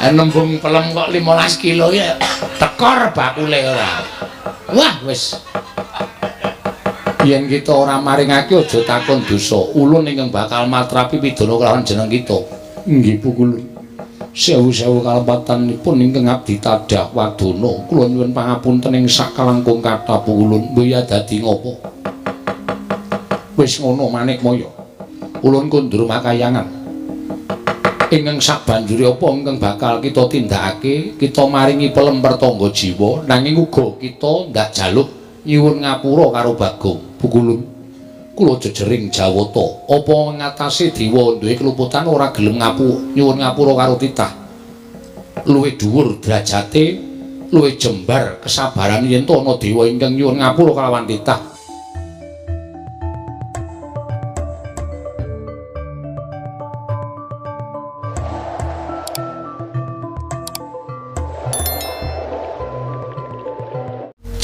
Nembung pelem kok 15 kilo ya tekor bakule ora. Wah, wis. Yen kita ora maringake aja takon dosa. Ulun ingkang bakal matrapi pidana kelawan jeneng kita. Nggih, Pukulun. Sewu-sewu kalepatanipun ingkang abdi tadah wadana. Kula nyuwun pangapunten ing sakalangkung kathah Pukulun. Mbuya dadi ngopo? Wis ngono Manikmaya. Ulun kondur makayangan. Ingkang sabanjure apa ingkang bakal kita tindakake, kita maringi pelem pertangga jiwa, nanging uga kita ndak jaluk nyuwun ngapura karo Bagong. Pukulun, kula jejering Jawata, apa ngatasé dewa duwe keluputan ora gelem nyuwun ngapura karo titah. Luwih dhuwur derajate, luwih jembar kesabaran yen to ana dewa ingkang nyuwun ngapura kalawan titah.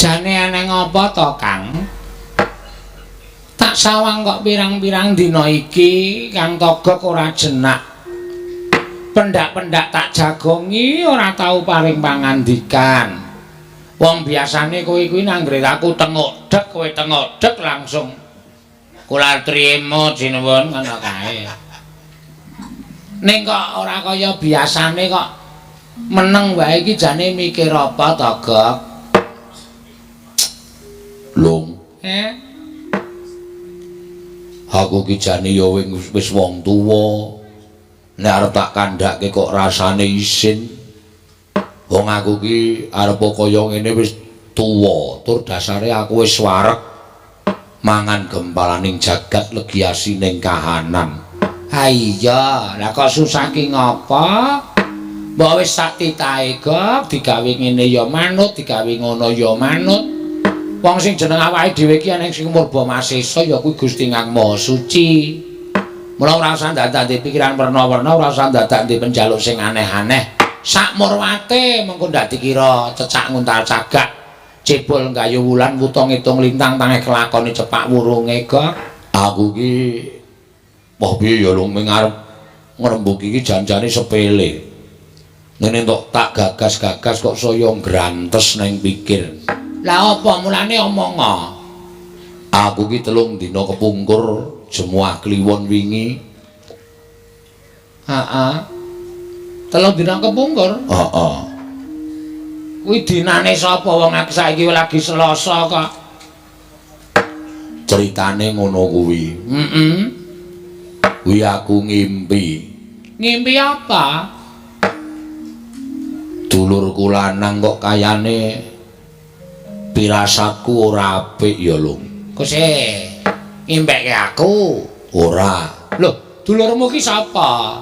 Jane aneh ngapa to, Kang? Tak sawang kok pirang-pirang dina iki Kang Togok ora jenak. Pendak-pendak tak jagongi ora tau paring pangandikan. Wong biasane kowe kuwi nanggre aku tengok dek, kowe tengok dek langsung kula trimo jinuwun ngono kae. Ning kok ora kaya biasane kok meneng wae iki jane mikir apa Togok? Lung. Aku ki jane ya wis wong tuwa. Nek arep tak kandhake kok rasane isin. Wong aku ki arep kaya ngene wis tuwa, tur dasare aku wis wareg mangan gempalaning jagat legi asining kahanan. Ha iya, lah kok susah ki ngapa? Mbok wis sak titahe gok digawe ngene ya manut, digawe ngono ya manut. Wong sing jeneng awake dhewe iki ana sing murba masesa ya kuwi Gusti Kang Maha Suci. Mula ora usah dadak ndek pikiran werna-werna, ora usah dadak ndek penjaluk sing aneh-aneh. Sak murwate mengko ndak dikira cecak nguntal cagak. Cebol nggayu wulan wuta ngitung lintang tange kelakone cepak wurunge gok. Aku ki wah piye ya lung ngarep ngrembug iki janjane sepele. Ngene tok tak gagas-gagas kok saya ngrantes nang pikir. Lah apa mulane omong? Aku ki 3 dina kepungkur jemuah kliwon wingi. Heeh. 3 dina kepungkur? Heeh. Kuwi dinane sapa wong aku saiki lagi Selasa kok. Ceritane ngono kuwi. Heeh. Kuwi aku ngimpi. Ngimpi apa? Dulurku lanang kok kayane pirasatku ora apik ya, Lung. Kose ngimpekke aku? Ora. Lho, dulurmu ki sapa?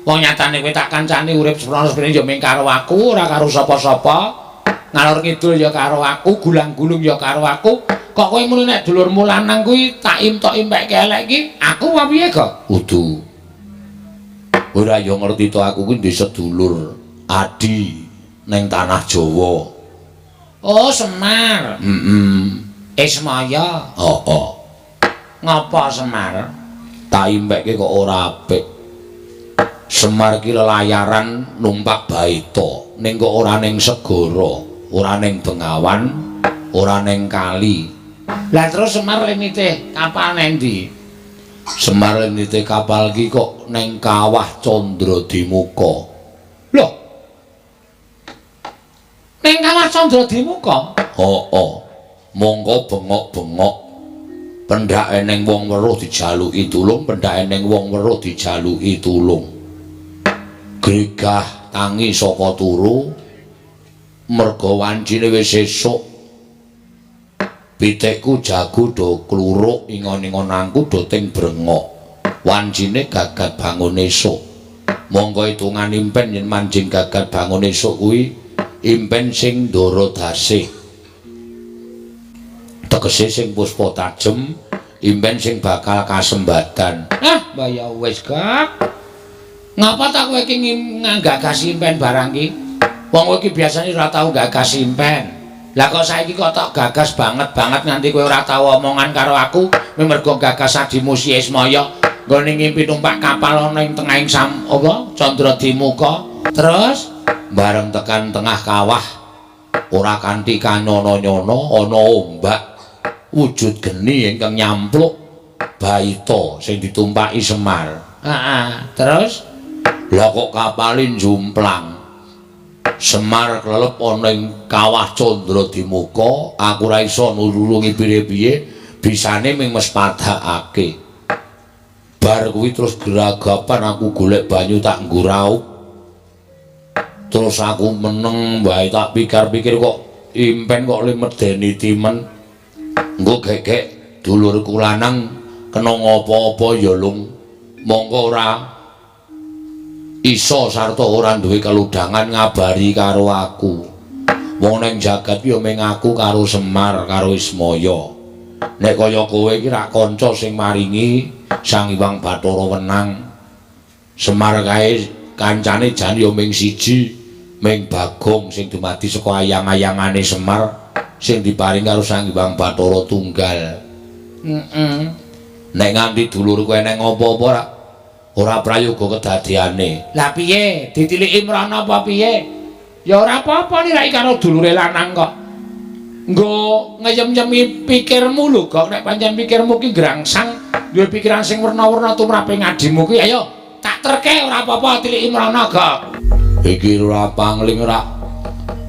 Wong nyatane kowe tak kancani urip seprono-seprene ya mung karo aku, ora karo sapa-sapa. Ngalor ngidul ya karo aku, gulang-gulung ya karo aku. Kok kowe muni nek dulurmu lanang kuwi tak imtok impekke elek iki, aku apa piye kok? Kudu. Ora ya ngerti to aku kuwi ndek sedulur adi ning tanah Jawa. Oh, Semar. Heeh. Ismaya. Heeh. Ngapa Semar? Tak impekke kok ora apik. Semar ki lelayaran numpak baita, ning kok ora ning segara, ora ning bengawan, ora ning kali. Lah terus Semar nitih kapal nang ndi? Semar nitih kapal ki kok ning Kawah Candradimuka. Loh. Ning Kawah Candradimuka? Heeh. Mongko bengok-bengok. Pendhake ning wong weruh dijaluki tulung, pendhake ning wong weruh dijaluki tulung. Gregah tangi saka turu. Merga wancine wis esuk. Pitikku jago do kluruk, ingon-ingonanku do ting brengok. Wancine gagat bangun esuk. Mongko hitungan impen yen manjing gagat bangun esuk kuwi impen sing ndara dasih. Tegese sing puspa tajem, impen sing bakal kasembadan. Ah, mbah ya wis, Gak. Ngapa ta kowe iki nggagas impen barang ki? Wong kowe iki biasane ora tau gagas impen. Lah kok saiki kok tok gagas banget-banget nganti kowe ora tau omongan karo aku, mergo gagas adimu si Ismaya nggone ngimpi numpak kapal ana ing tengahing sam apa Candradimuka. Terus Bareng tekan tengah kawah ora kanthi kanyono-nyono ana ombak wujud geni ingkang nyampluk baita sing ditumpaki Semar. Heeh, terus lah kok kapale jumplang. Semar klelep ana ing kawah Candra Dimuka, aku ora iso nulungi piye-piye, bisane ming mespadakake. Bar kuwi terus geragapan aku golek banyu tak nggo raup. Terus aku meneng wae tak pikir-pikir kok impen kok le medeni timen. Engko gek-gek dulurku lanang kena ngopo-apa ya lung. Mongko ora iso sarta ora duwe keludangan ngabari karo aku. Wong ning jagat ya ming aku karo Semar karo Ismaya. Nek kaya kowe iki rak kanca sing maringi Sang Hyang Bathara wenang. Semar kae kancane jan ya ming siji, ming Bagong sing dumadi saka ayang-ayangane Semar sing diparing karo Sang Hyang Bathara tunggal. Heeh. Nek nganti dulurku eneng apa-apa rak ora prayoga kedadiane. Lah piye? Ditiliki mrana apa piye? Ya ora apa-apa nek karo dulure lanang kok. Nggo ngeyem-yemi pikirmu lho, Gok. Nek pancen pikirmu ki grangsang, duwe pikiran sing werna-werna tumrape ngadimu ki, ayo tak terke ora apa-apa tiliki mrana, Gok. Iki ora pangling rak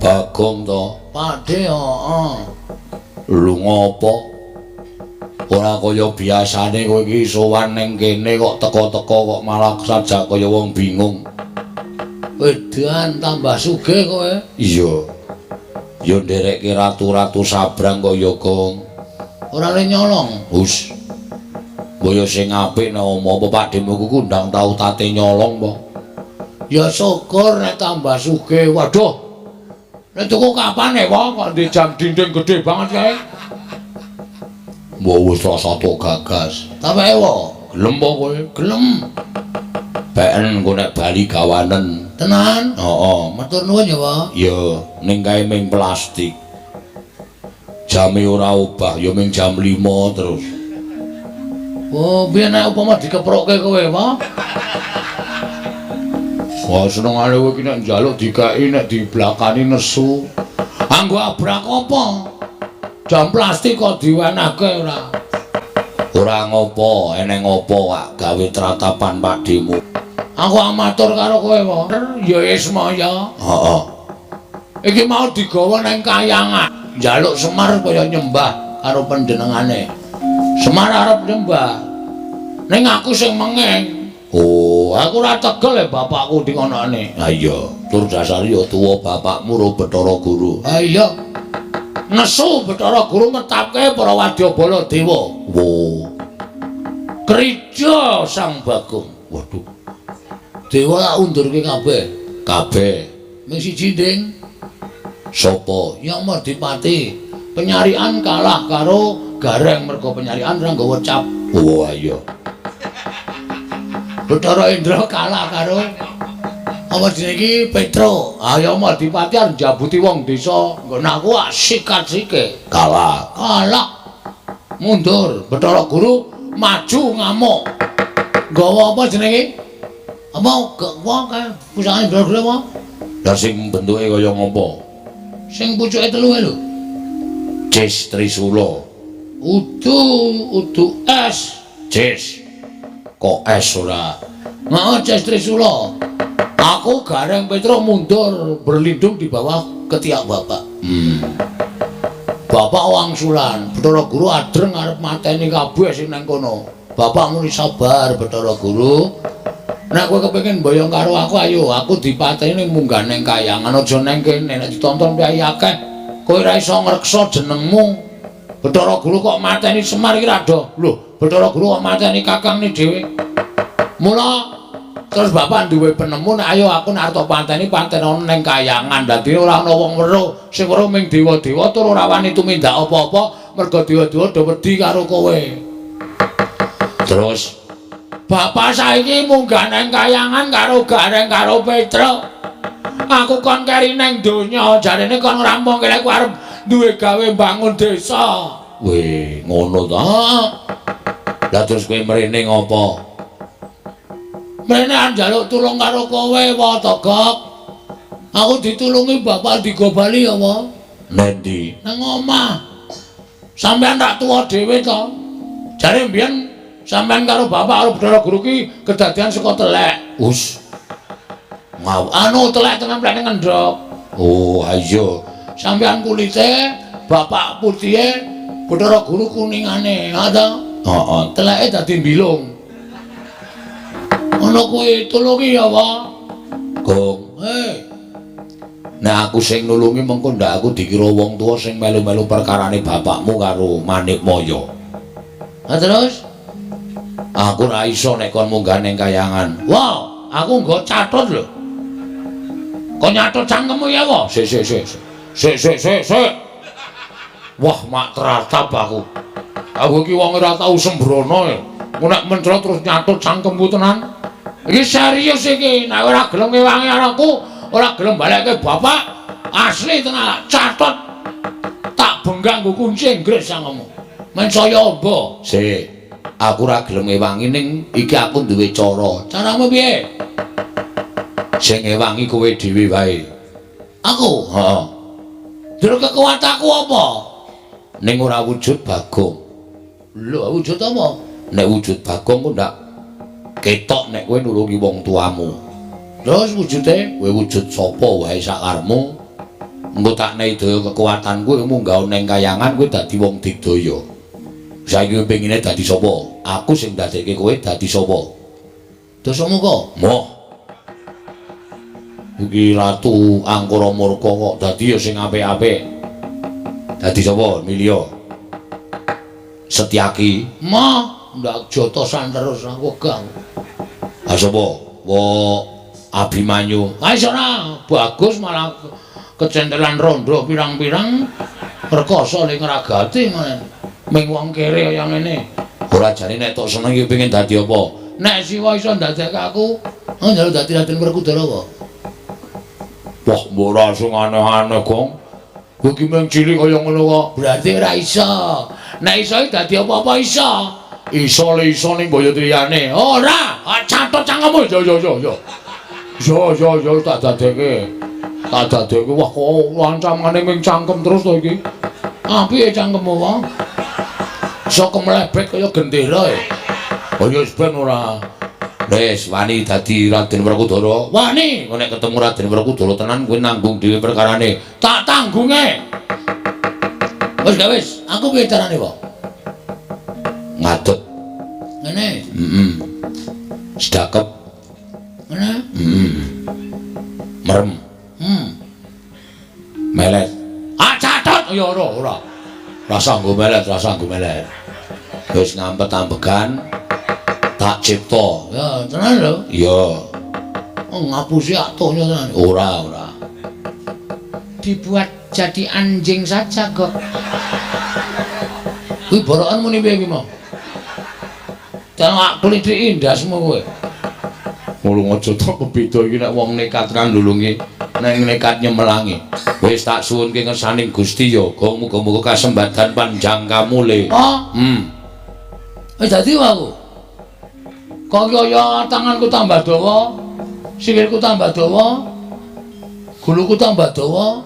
Bagong to. Pakde, heeh. Lho ngopo? Ora kaya biasane kowe iki sowan ning kene kok teka-teka kok malah sajak kaya wong bingung. Edan tambah sugih kowe. Iya. Ya nderekke ratu-ratu sabrang kaya Gong. Ora le nyolong. Hus. Mbok sing apik nek omo apa Pakdemu ku ndang tau tate nyolong apa? Ya syukur nek tambah sugih. Waduh. Nek tuku kapan e, wong kok ndek jam dinding gedhe banget kae. Mbok wis rasa tok gagas. Ta wae wo, gelem apa kowe? Gelem. Beken engko nek bali gawanen. Tenan? Heeh, matur nuwun ya, Pak. Ya, ning kae ming plastik. Jame ora obah, ya ming jam 5 terus. Oh, piye nek upama dikeprokke kowe, Pak? Wah, senengane kowe iki nek njaluk dikeki nek diblakani nesu. Anggo abrak apa? Jam plastik kok diwenehke ora? Ora ngopo, eneng opo kak gawe tratapan Pakdemu. Aku amatur karo kowe, Pak. Ya Ismaya. Heeh. Iki mau digawa nang kayangan. Njaluk Semar kaya nyembah karo panjenengane. Semar arep nyembah. Ning aku sing mengeng. Oh, aku ora tegel e bapakku di ngonone. Ha iya, tur dasare ya tuwa bapakmu ro Bathara Guru. Ha iya. Nesu Bathara Guru metapke para wadyabala dewa. Wo. Krija Sang Bagong. Waduh. Dewa tak undurke kabeh. Kabeh. Ming siji, Ding. Sapa? Ya Merdipati. Penyarian kalah karo Gareng mergo penyarian ora nggawa cap. Oh iya. Bathara Indra kalah karo apa jenenge iki Petro. Ayo Merdipati arep njabuti wong desa. Nggon aku sikat-sike. Kalah. Kalah. Mundur. Bathara Guru maju ngamuk. Nggawa apa jenenge? Apa wong kae pusakane Bathara Guru apa? Lah sing bentuke kaya ngopo? Sing pucuke telu lho. Cis Trisula. Udu udu es. Cis. Kok es ora? Heeh, Cis Trisula. Aku Gareng Petro mundur berlindung di bawah ketiak bapak. Bapak wangsulan, Bathara Guru adreng arep mateni kabeh sing nang kono. Bapak muni sabar Bathara Guru. Nek kowe kepengin mboyong karo aku ayo, aku dipateni munggah ning kayangan aja nang kene nek ditonton piye akeh. Kowe ora iso ngreksa jenengmu. Bathara Guru kok mateni Semar iki ra do. Lho, Bathara Guru kok mateni kakangne dhewe. Mula terus bapak duwe penemu nek ayo aku nek arep pateni paten ana ning kayangan. Dadi ora ana wong weruh, sing weruh ming dewa-dewa tur ora wani tumindak apa-apa mergo dewa-dewa do wedi karo kowe. Terus bapak saiki munggah nang kayangan karo Gareng karo Petro. Aku kon keri nang donya, jarene kon ngrampungke aku arep duwe gawe mbangun desa. Weh, ngono ta? Lah terus kowe mrene ngopo? Mrene arep njaluk tulung karo kowe, wa Togok. Aku ditulungi bapak digo bali ya, Pak. Nendi? Nang omah. Sampeyan tak tuwa dhewe to. Jare mbiyen sampeyan karo bapak karo Bathara Guru ki kedadian saka telek. Us. Ngaw. Anu telek tenan plek ngendhok. Oh, ayo. Sampeyan kulite, bapak putihe, Bathara Guru kuningane, ha to? Heeh. Teleke dadi mbilung. Ngono kuwi tulungi ya, Pak. Gong. Hei. Nek aku sing nulungi mengko ndak aku dikira wong tuwa sing melu-melu perkarane bapakmu karo Manikmaya. Ha terus? Aku ora iso nek kon munggah ning kayangan. Wah, aku nggo catut lho. Kok nyatut cangkemmu ya, Pak? Sik sik sik. Sik sik sik sik. Wah, mak teratap aku. Aku iki wong ora tau sembrono ya. Engko nek mencrot terus nyatut cangkemku tenan. Iki serius iki, nek ora gelem ngewangi aku, ora gelem balekke bapak, asli tenan catut. Tak benggak nggo kunci Inggris cangkemmu. Men saya amba. Sik. Aku ora gelem ngewangi ning iki aku duwe cara. Caramu piye? Sing ngewangi kowe dhewe wae. Aku? Heeh. Terus kekuatanku apa? Ning ora wujud Bagong. Lho, wujud apa? Nek wujud Bagong ku ndak ketok nek kowe nulungi wong tuamu. Terus wujude? Kowe wujud sapa wae sakarmu. Engko tak nehi daya kekuatan kowe munggah ning kayangan kowe dadi wong digdaya. Saiki kowe pengine dadi sapa? Aku sing ndadekke kowe dadi sapa? Dasamuka. Moh. Iki Ratu Angkara Murka kok dadi ya sing apik-apik. Dadi sapa, Milya? Setyaki. Moh, ndak jotosan terus aku gang. Ha sapa? Wo Abimanyu. Ha iso ora, bagus malah kecentelan rondo pirang-pirang rekoso ning ngragati ngene. Ming wong kere kaya ngene. Ora jane nek tok seneng iki pengin dadi apa? Nek Siwa iso ndadekke aku, oh njaluk dadi Raden Werkudara apa? Wah, mbok ora sing aneh-aneh, Gong. Kowe iki mung cilik kaya ngono kok. Berarti ora iso. Nek iso iki dadi apa-apa iso. Iso le iso ning boyo liyane. Ora, catut cangkemmu. Yo yo yo yo. Yo yo yo tak dadekke. Tak dadekke. Wah, kok ancamane ming cangkem terus to iki. Apike cangkemmu wae. Iso kemlebet kaya gendera e. Oh ya wis ben ora. Wis wani dadi Raden Werkudara. Wani. Engko nek ketemu Raden Werkudara tenan kowe nanggung dhewe perkarane. Tak tanggunge. Wis gak wis, aku piye carane, Pak? Ngadeg. Ngene. Heeh. Sedakep. Ngene. Heeh. Merem. Melet. Ah catut ya ora ora. Rasa nggo melet, rasa nggo melet. Wis ngampet ambegan. Tak cipta. Ya, tenan lho. Iya. Oh, ngapusi atuhnya tenan. Ora, ora. Dibuat jadi anjing saja kok. Kuwi borokan muni piye iki mau? Tak klithiki ndasmu kowe. Mulung aja tok beda iki nek wong nekat kan nulungi, nek nekat nyemelangi. Wis tak suwunke ngersaning Gusti ya, muga-muga kasembadan panjang kamule. Oh. Wis dadi aku. Kok kaya tanganku tambah dawa, sikilku tambah dawa, guluku tambah dawa,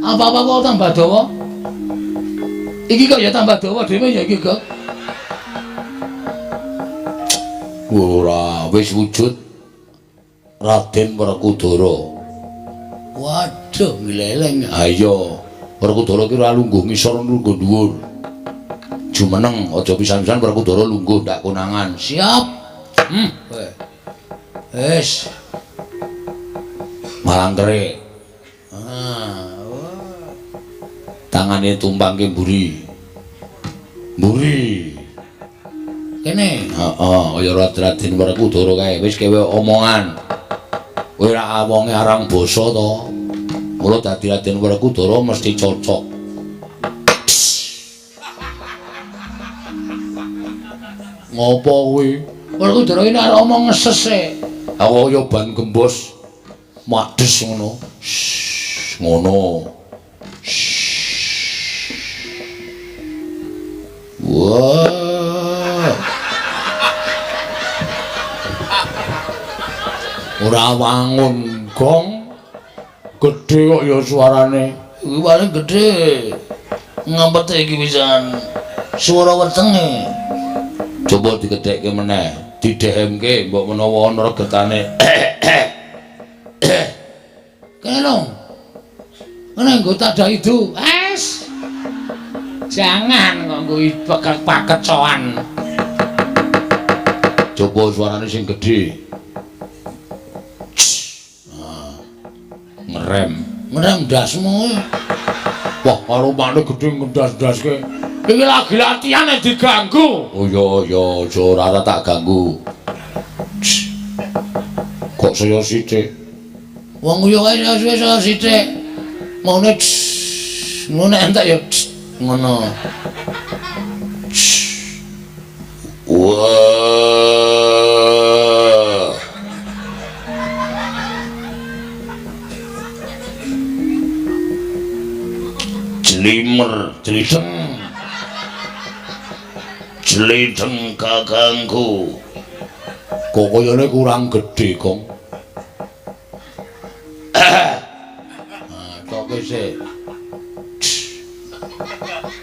apa-apa kok tambah dawa. Iki kok ya tambah dawa dhewe ya iki kok. Ora, wis wujud Raden Werkudara. Waduh, ngleleng. Ha iya, Werkudara ki ora lungguh ngisor lungguh dhuwur. Jumeneng aja pisan-pisan Werkudara lungguh ndak konangan. Siap. Wis. Malang kerik. Ah, wah. Tangane tumpangke mburi. Mburi. Kene. Heeh, kaya Raden Werkudara kae. Wis kewe omongan. Kowe ra wonge arang basa to. Mula dadi Raden Werkudara mesti cocok. Ngopo kuwi? Werkudara iki arep omong ngeses e. Aku kaya ban gembos. Mades ngono. Ngono. Wah. Ora wangun gong. Gedhe kok ya suarane. Iki paling gedhe. Ngampete iki pisan. Suara wetenge. Coba digedhekke meneh, didhehemke mbok menawa ana regetane. Kene lho. Ngene nggo tadah idu. Es. Jangan kok nggo pakecoan. Coba suarane sing gedhe. Nah, ngerem. Ngerem ndasmu. Wah, karo manuk gedhe ngendas-ndaske. Iki lagi latihan diganggu. Oh iya iya, aja ora tak ganggu. Kok saya sithik? Wong yo kae saya sithik. Maune ngono nek entek ya ngono. Wah. Jlimer, jlideng. Jlideng kakangku. Kok kayane kurang gedhe, Kong. Nah, toke sik.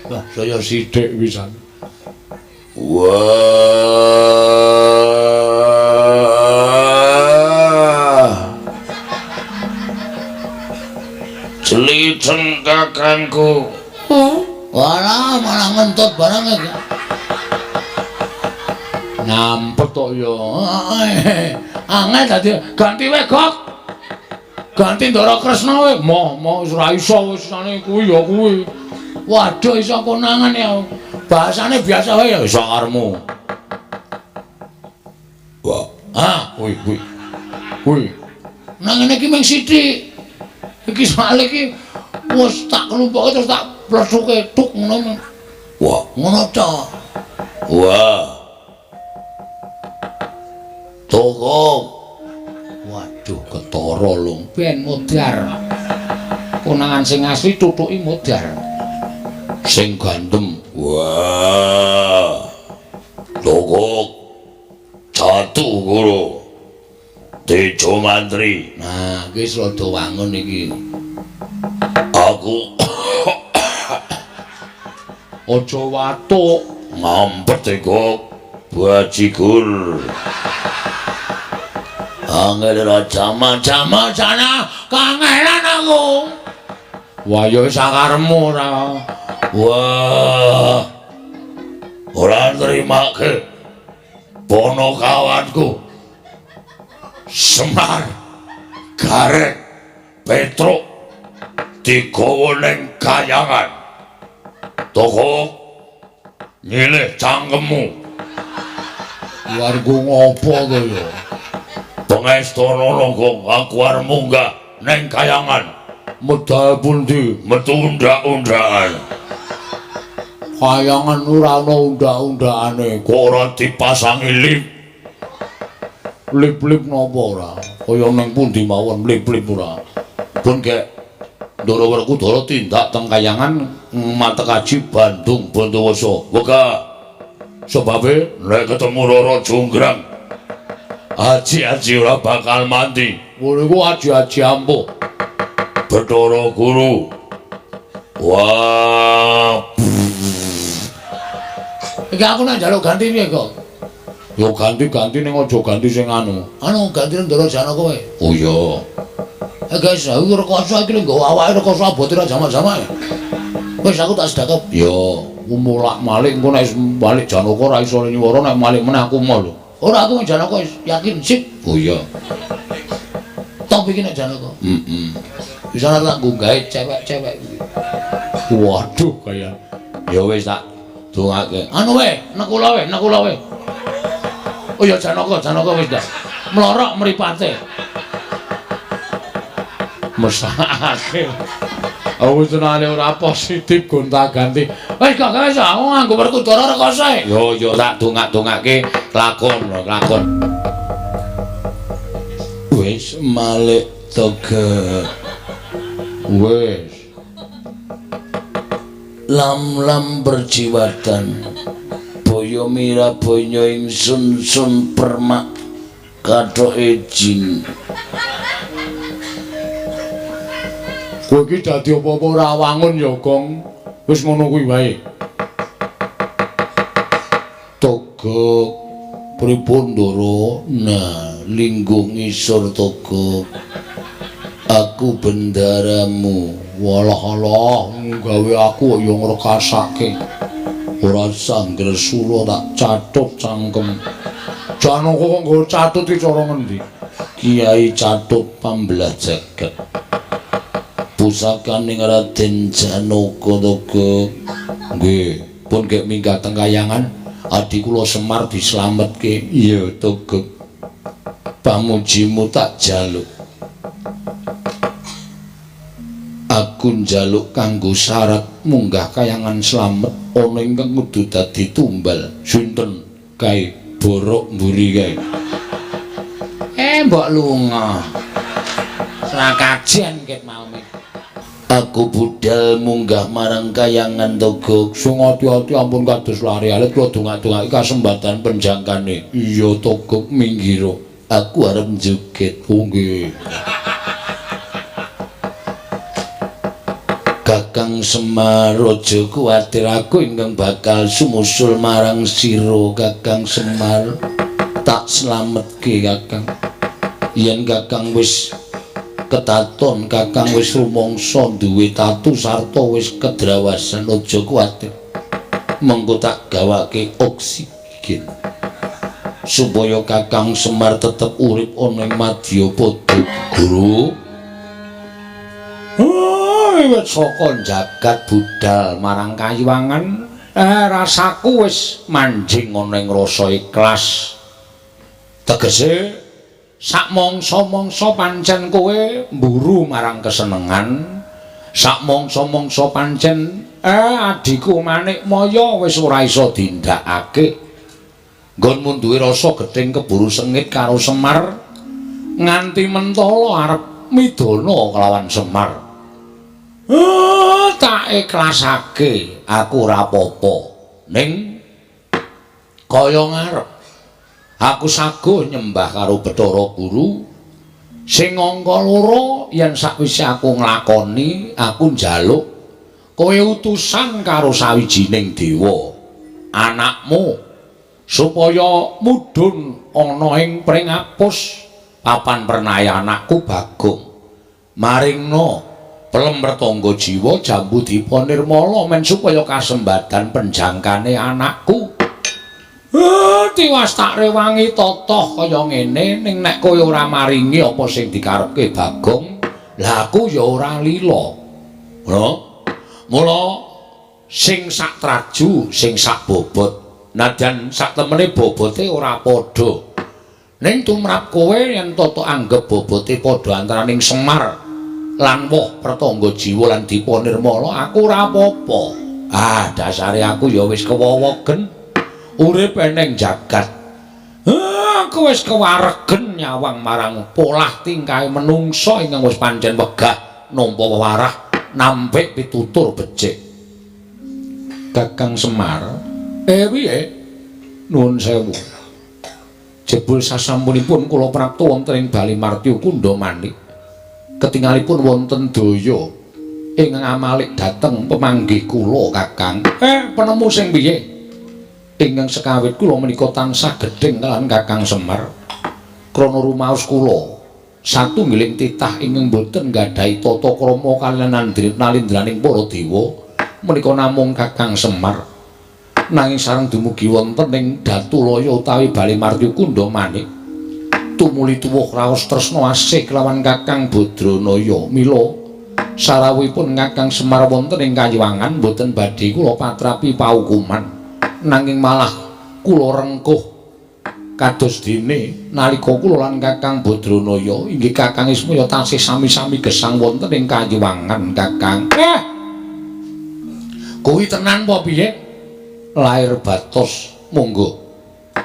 Wah, saya sithik pisan. Wah. Jlideng kakangku. Walah, malah ngentut barang iki. Ngampet kok ya. Angel dadi ganti wae, Gok. Ganti Ndara Kresna wae. Moh, moh wis ora iso wis sane kuwi ya kuwi. Waduh iso konangan ya. Bahasane biasa wae ya iso karemu. Wah, ah, kuwi kuwi. Kuwi. Nang ngene iki mung sithik. Iki soalé iki wis tak klumpuke terus tak plethuk tuk ngono. Wah, ngono ta. Wah. Toko. Waduh, ketara lho. Ben modar. Konangan sing asli tutuki modar. Sing gandem. Wah. Toko. Jatuh guru. Tejo mantri. Nah, iki wis rada wangun iki. Aku aja watuk. Ngampet kok. Bajigur. Angel raja macam sana kangelan aku. Wah ya wis sakaremu ora. Wah. Ora nrimake bono kawanku. Semar Gareng Petruk digawa ning kayangan. Toko nyilih cangkemmu. Warga ngopo to ya? Pengestana Gong, aku arep munggah ning kayangan. Medal pundi? Metu undak-undakan. Kayangan ora ana undak-undakane. Kok ora dipasangi lip? Lip-lip napa ora? Kaya ning pundi mawon lip-lip ora. Pun gek Ndara Werkudara tindak teng kayangan matekaji Bandung Bondowoso. Wegah. Sebabe nek ketemu Roro Jonggrang, aji-aji ora bakal mandi. Ngono iku aji-aji ampuh. Bathara Guru. Wah. Iki aku nek njaluk ganti piye kok? Yo ganti-ganti ning aja ganti sing anu. Anu ganti Ndara Janaka kowe. Oh iya. Eh guys, aku rekoso iki lho nggawa awake rekoso abote ra jamak-jamak. Wis aku tak sedekap. Yo, mulak-malik engko nek balik Janaka ora iso nyuwara nek malik meneh aku mau lho. Ora aku Janaka wis yakin sip. Oh iya. Top iki nek Janaka. Heeh. Bisa tak nggo gawe cewek-cewek iki. Waduh kaya. Ya wis tak dongake. Anu wae, nekula wae, nekula wae. Oh ya Janaka, Janaka wis dah. Mlorok mripate. Mesake. Aku senane ora positif gonta-ganti. Wis gak wis aku nganggo Werkudara rekoso. Yo yo tak dongak-dongake lakon, lakon. Wis malik toge. Wis. Lam-lam berjiwatan. Boyo mira boyo ingsun sun permak kathoke jin. Kowe iki dadi apa-apa ora wangun ya, Gong. Wis ngono kuwi wae. Togok pripun, Ndara? Nah, lingguh ngisor Togok. Aku bendaramu. Walah alah, gawe aku kok ya ngrekasake. Ora usah ngresula tak catut cangkem. Janaka kok nggo catut iki cara ngendi? Kiai Catut pambelah jagat. Pusakaning Raden Janaka Togok. Nggih, pun gek minggat teng kayangan, adi kula Semar dislametke. Iya, Togok. Pamujimu tak jaluk. Aku njaluk kanggo syarat munggah kayangan slamet ana ingkang kudu dadi tumbal. Sinten kae? Borok mburi kae. Mbok lunga. Srakajen ket mau. Aku budal munggah marang kayangan Togok. Sing ati-ati ampun kados lari alit kula dongak-dongake kasembatan penjangkane. Iya Togok minggiro. Aku arep njoget. Oh nggih. Kakang Semar aja kuwatir, aku ingkang bakal sumusul marang sira Kakang Semar. Tak slametke Kakang. Yen Kakang wis ketaton, Kakang wis rumangsa duwe tatu sarta wis kedrawasan, aja kuwatir. Mengko tak gawake oksigen supaya Kakang Semar tetep urip ana ing madyapada. Guru, wiwit saka jagat budal marang kayiwangan, rasaku wis manjing ana ing rasa ikhlas. Tegese sak mangsa-mangsa pancen kowe mburu marang kesenengan, sak mangsa-mangsa pancen adhiku Manikmaya wis ora iso dindakake. Nggonmu duwe rasa gething keburu sengit karo Semar nganti mentala arep midana kelawan Semar. Tak ikhlasake aku ora apa-apa. Ning kaya ngarep aku saguh nyembah karo Bathara Guru sing angka loro yen sakwise aku nglakoni aku njaluk kowe utusan karo sawijining dewa anakmu supaya mudhun ana ing pringapus papan pernaya anakku Bagong maringna pelem mertangga jiwa jambu dipa nirmala men supaya kasembadan penjangkane anakku. Tiwas tak rewangi totoh kaya ngene, ning nek kowe ora maringi apa sing dikarepke Bagong, lah aku ya ora lila. Ngono. Mula sing sak traju, sing sak bobot, nadyan sak temene bobote ora padha. Ning tumrap kowe yen toto anggep bobote padha antaraning Semar lan woh pertangga jiwa lan Dipa Nirmala, aku ora apa-apa. Ah, dasare aku ya wis kewowogen urip eneng jagat. Aku wis kewaregen nyawang marang polah tingkahe menungsa ingkang wis pancen wegah nampa wewarah nampik pitutur becik. Kakang Semar, piye? Nuwun sewu. Jebul sasampunipun kula praptu wonten ing Bali Martya Kundha Manik. Ketingalipun wonten daya ingkang amalik dhateng pemanggih kula Kakang. Penemu sing piye? Ingkang sekawit kula menika tansah gedheng kaliyan Kakang Semar. Krana rumaos kula satunggiling titah ingkang boten nggadahi tata krama kaliyan nalindraning para dewa menika namung Kakang Semar. Nanging sareng dumugi wonten ing Datulaya utawi Bali Martya Kundha Manik tumuli tuwuh raos tresna asih kelawan Kakang Badranaya. Mila sarawuhipun Kakang Semar wonten ing kayiwangan boten badhe kula patrapi paukuman, nanging malah kula rengkuh kados dene nalika kula lan Kakang Badranaya inggih Kakang Ismaya tasih sami-sami gesang wonten ing kayiwangan Kakang. Kuwi tenan apa piye? Lair batos monggo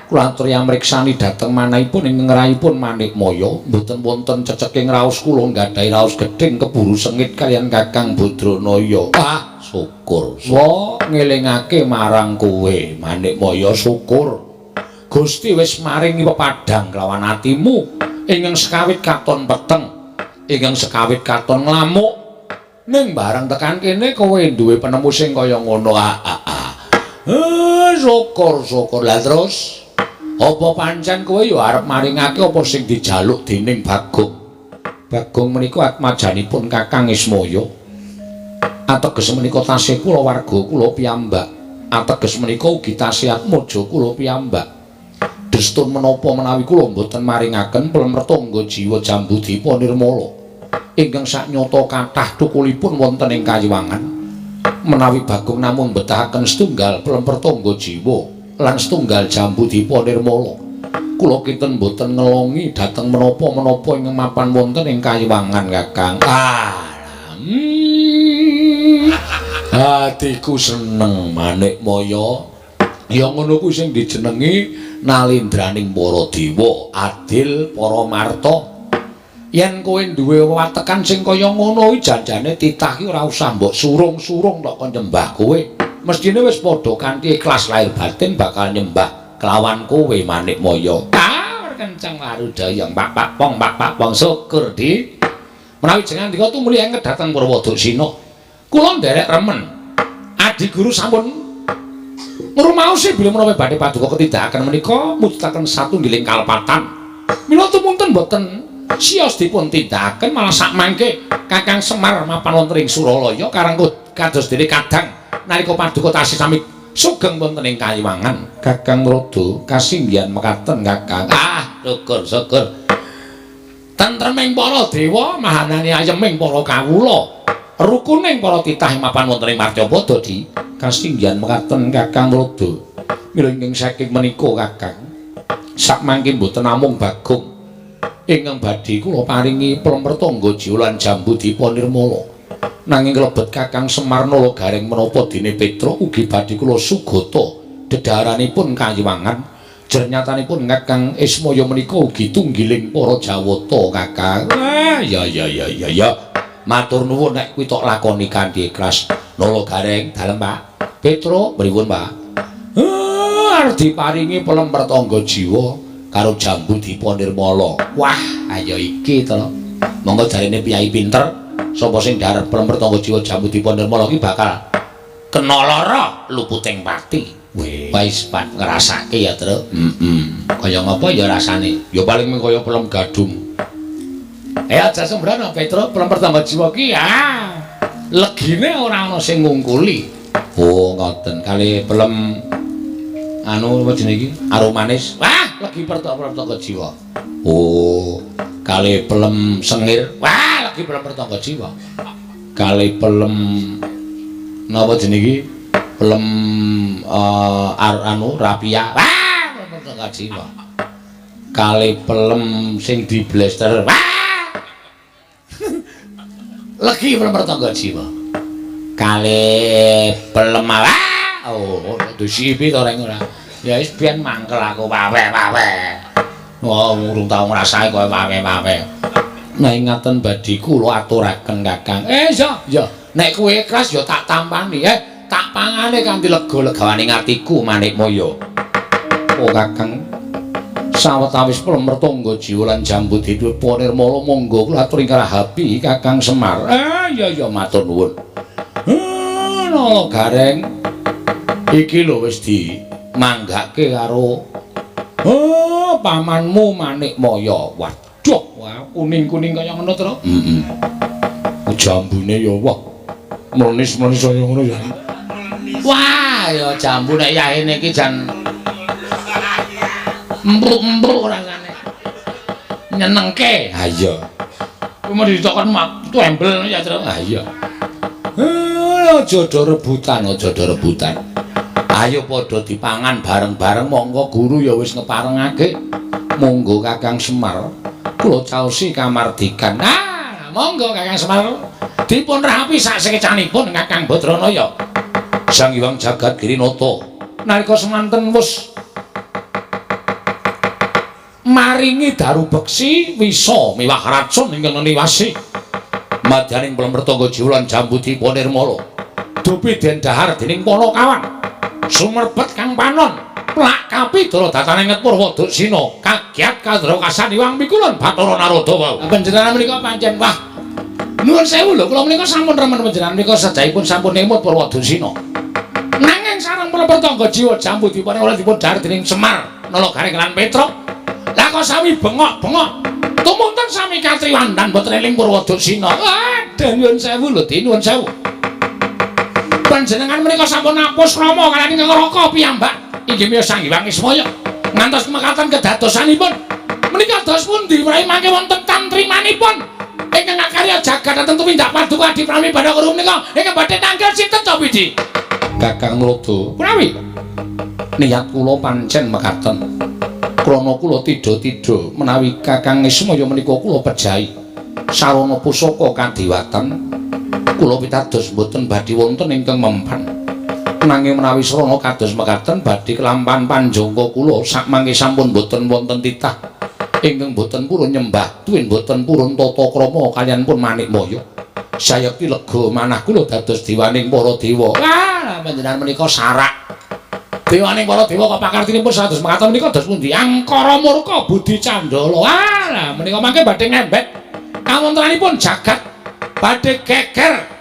kula aturi amriksani dhateng manahipun ing ngrahipun Manikmaya mboten wonten ceceking raos kula nggadahi raos gedhing keburu sengit kaliyan Kakang Badranaya. Ah, syukur. Wa ngelingake marang kowe Manikmaya, syukur Gusti wis maringi pepadhang kelawan atimu ingkang sekawit katon peteng, ingkang sekawit katon nglamuk. Ning bareng tekan kene kowe duwe penemu sing kaya ngono. Ah ah ah. Syukur syukur. Lah terus apa pancen kowe ya arep maringake apa sing dijaluk dening Bagong? Bagong menika atmajanipun Kakang Ismaya. Ateges menika tasih kula warga kula piyambak. Ateges menika ugi tasih atmaja kula piyambak. Destun menapa menawi kula mboten maringaken plemretangga jiwa Jambudipa Nirmala ingkang saknyata kathah thukulipun wonten ing Kayiwangan. Menawi Bagong namung mbetahaken setunggal plemretangga jiwa lan setunggal Jambudipa Nirmala, kula kinten mboten ngelongi dhateng menapa-menapa ingkang mapan wonten ing Kayiwangan, Kakang. Ah, atiku seneng Manikmaya. Ya ngono kuwi sing dijenengi nalindraning para dewa, adil para marta. Yen kowe duwe watekan sing kaya ngono kuwi janjane titah ki ora usah mbok surung-surung tok kon nyembah kowe. Mestine wis padha kanthi ikhlas lahir batin bakal nyembah kelawan kowe Manikmaya. Ah, kenceng warudaya pak pak pong pak pak pong syukur di. Menawi jenengan dika tumuli enget dhateng Purwoduksina. Kula nderek remen. Adi guru sampun ngrumaosi bilih menawi badhe paduka ketindakaken menika mujudaken satunggiling kalepatan. Mila tumunten boten sios dipun tindakaken malah sakmangke Kakang Semar mapan wonten ing Suralaya karang kados dene kadang nalika paduka tasih sami sugeng wonten ing Kayiwangan. Kakang Rada kasinggihan mekaten Kakang. Ah, syukur syukur. Tentreming para dewa, mahanani ayeming para kawula. Rukuning para titah mapan wonten ing Marcapada di kasinggihan mekaten Kakang Rada. Mila ingkang saking menika Kakang, sakmangke mboten namung Bagong ingkang badhe kula paringi plemretangga jiwa lan Jambudipa Nirmala, nanging klebet Kakang Semar Nala Gareng menapa dene Petruk ugi badhe kula sugata dedhaharanipun Kayiwangan. Jernyatanipun Kakang Ismaya menika ugi tunggiling para Jawata Kakang. Ah ya ya ya ya ya. Matur nuwun nek kuwi tok lakoni kanthi ikhlas. Nala Gareng dalem Pak. Petruk pripun Pak? Arep diparingi plemretangga jiwa karo Jambudipa Nirmala. Wah, ayo iki to. Monggo jarene piyai pinter, sapa sing dhahar plemretangga jiwa Jambudipa Nirmala ki bakal kena lara luputing pati. Wis pan ngrasake ya, Truk. Heeh. Kaya ngapa ya rasane? Ya paling mung kaya pelem gadung. Aja sembrono Petruk, plemretangga jiwa ki ah legine ora ana sing ngungkuli. Oh, ngoten. Kali pelem anu apa jenenge iki? Arum manis. Wah, legi plemretangga jiwa. Oh, kali pelem sengir. Wah, legi plemretangga jiwa. Kali pelem napa jenenge iki? Pelem anu rapia. Wah, plemretangga jiwa. Kali pelem sing diblester. Wah. Legi plemretangga jiwa. Kali pelem wah. Oh, disipi to reng ora. Ya wis biyen mangkel aku wawe-wawe. Oh, urung tau ngrasake kowe wawe-wawe. Nah, ingaten badhe kula aturaken Kakang. Ya, ya. Nek kowe ikhlas ya tak tampani, tak pangane kanthi lega-legawaning atiku Manikmaya. Oh, Kakang. Sawetawis plemretangga jiwa lan Jambudipa Nirmala monggo kula aturi karahapi Kakang Semar. Ya ya matur nuwun. Nala Gareng. Iki lho wis dimanggake karo pamanmu Manikmaya. Waduh, wah kuning-kuning kaya ngono to. Heeh. Jambune ya wah mlenis-mlenis kaya ngono ya. Wah, ya jambu nek yahene iki jan embruk-embruk rasane. Nyenengke. Ha iya. Kuwi mau ditokon mak tembel ya, Truk. Ha iya. Aja do rebutan, aja do rebutan. Ayo padha dipangan bareng-bareng, monggo guru ya wis ngeparengake. Monggo Kakang Semar, kula caosi kamardikan. Ah, monggo Kakang Semar. Dipun rapi sak sekecanipun Kakang Badranaya. Sang Hyang Jagat Girinata nalika semanten wis maringi daru beksi wisa miwah racun ingkang neniwasi madyaning plemretangga jiwa lan Jambudipa Nirmala. Dupi den dahar dening Panakawan sumerbet kang panon plak kapi dara datane nget Purwoduksina kagiat kandra kasan Hyang Mikulun Bathara Narada wau. Panjenengan menika pancen wah Nuwun sewu lho, kula menika sampun remen panjenengan menika sejaipun sampun emut Purwadasina. Nanging sareng para tangga jiwa jambu dipun oleh dipun dhahar dening Semar, Nala Gareng lan Petruk. Lah kok sami bengok-bengok. Tumunten sami katriwandan boten eling Purwadasina. Aduh, nuwun sewu lho, Di, nuwun sewu. Panjenengan menika sampun apus rama kaliyan ingkang Raka piyambak inggih miyos Sang Hyang Ismaya ngantos mekaten kedadosanipun. Menika dos pundi menawi mangke wonten tantrimanipun ingkang akarya jagat dhateng tumindak paduka Adi Prami Bathara Guru menika ingkang badhe tanggal sinten to Widi? Kakang Nrada, menawi niat kula pancen mekaten. Krana kula tidha-tidha menawi Kakang Ismaya menika kula pejahi sarana pusaka kadewatan kula pitados mboten badhe wonten ingkang mempan. Nanging menawi srana kados mekaten badhe kelampahan panjangka kula sakmangke sampun mboten wonten titah ingkang mboten purun nyembah tuwin mboten purun tata krama kaliyan pun Manikmaya. Sayekti lega manah kula dados dewaning para dewa. Wah, panjenengan menika sarak. Dewaning para dewa kok pakartinipun sados mekaten menika dos pundi? Angkara murka budi candala. Wah, menika mangke badhe ngembet kawontenanipun jagat badhe geger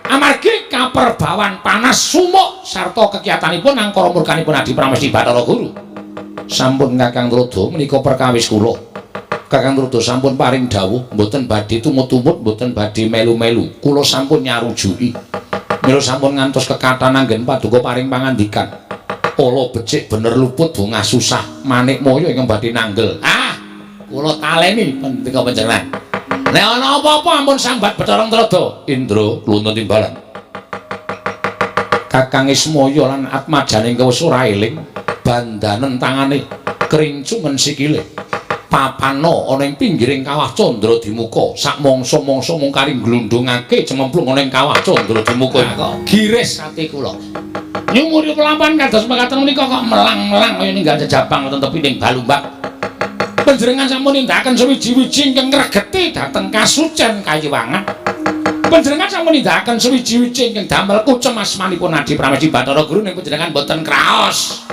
amargi kaperbawan panas sumuk sarta kekiyatanipun angkara murkanipun Adi Pramesti Bathara Guru. Sampun Kakang Nrada menika perkawis kula. Kakang Nrada sampun paring dawuh mboten badhe tumut-tumut, mboten badhe melu-melu. Kula sampun nyarujuki. Mila sampun ngantos kekathahan anggen paduka paring pangandikan. Ala becik bener luput bungah susah Manikmaya ingkang badhe nanggel. Ah, kula taleni pendika panjenengan. Nek ana apa-apa ampun sambat Bathara Nrada. Indra kluntun timbalan. Kakang Ismaya lan atmajane wis ora eling, bandanen tangane, krincungen sikile. Papana ana ing pinggiring kawah Candra Dimuka, sak mangsa-mangsa mung kari glundhungake cememplung ana ing kawah Candra Dimuka. Kok giris ati kula. Nyumuri pelampahan kados mekaten menika kok melang-melang kaya ninggal jejabang wonten tepining Balumbang. Panjenengan sampun nindakaken suwiji-wiji ingkang ngregeti dhateng kasucen kayiwangan. Panjenengan sampun nindakaken suwiji-wiji ingkang damel kucem asmanipun Adi Pramesti Bathara Guru ning panjenengan boten kraos.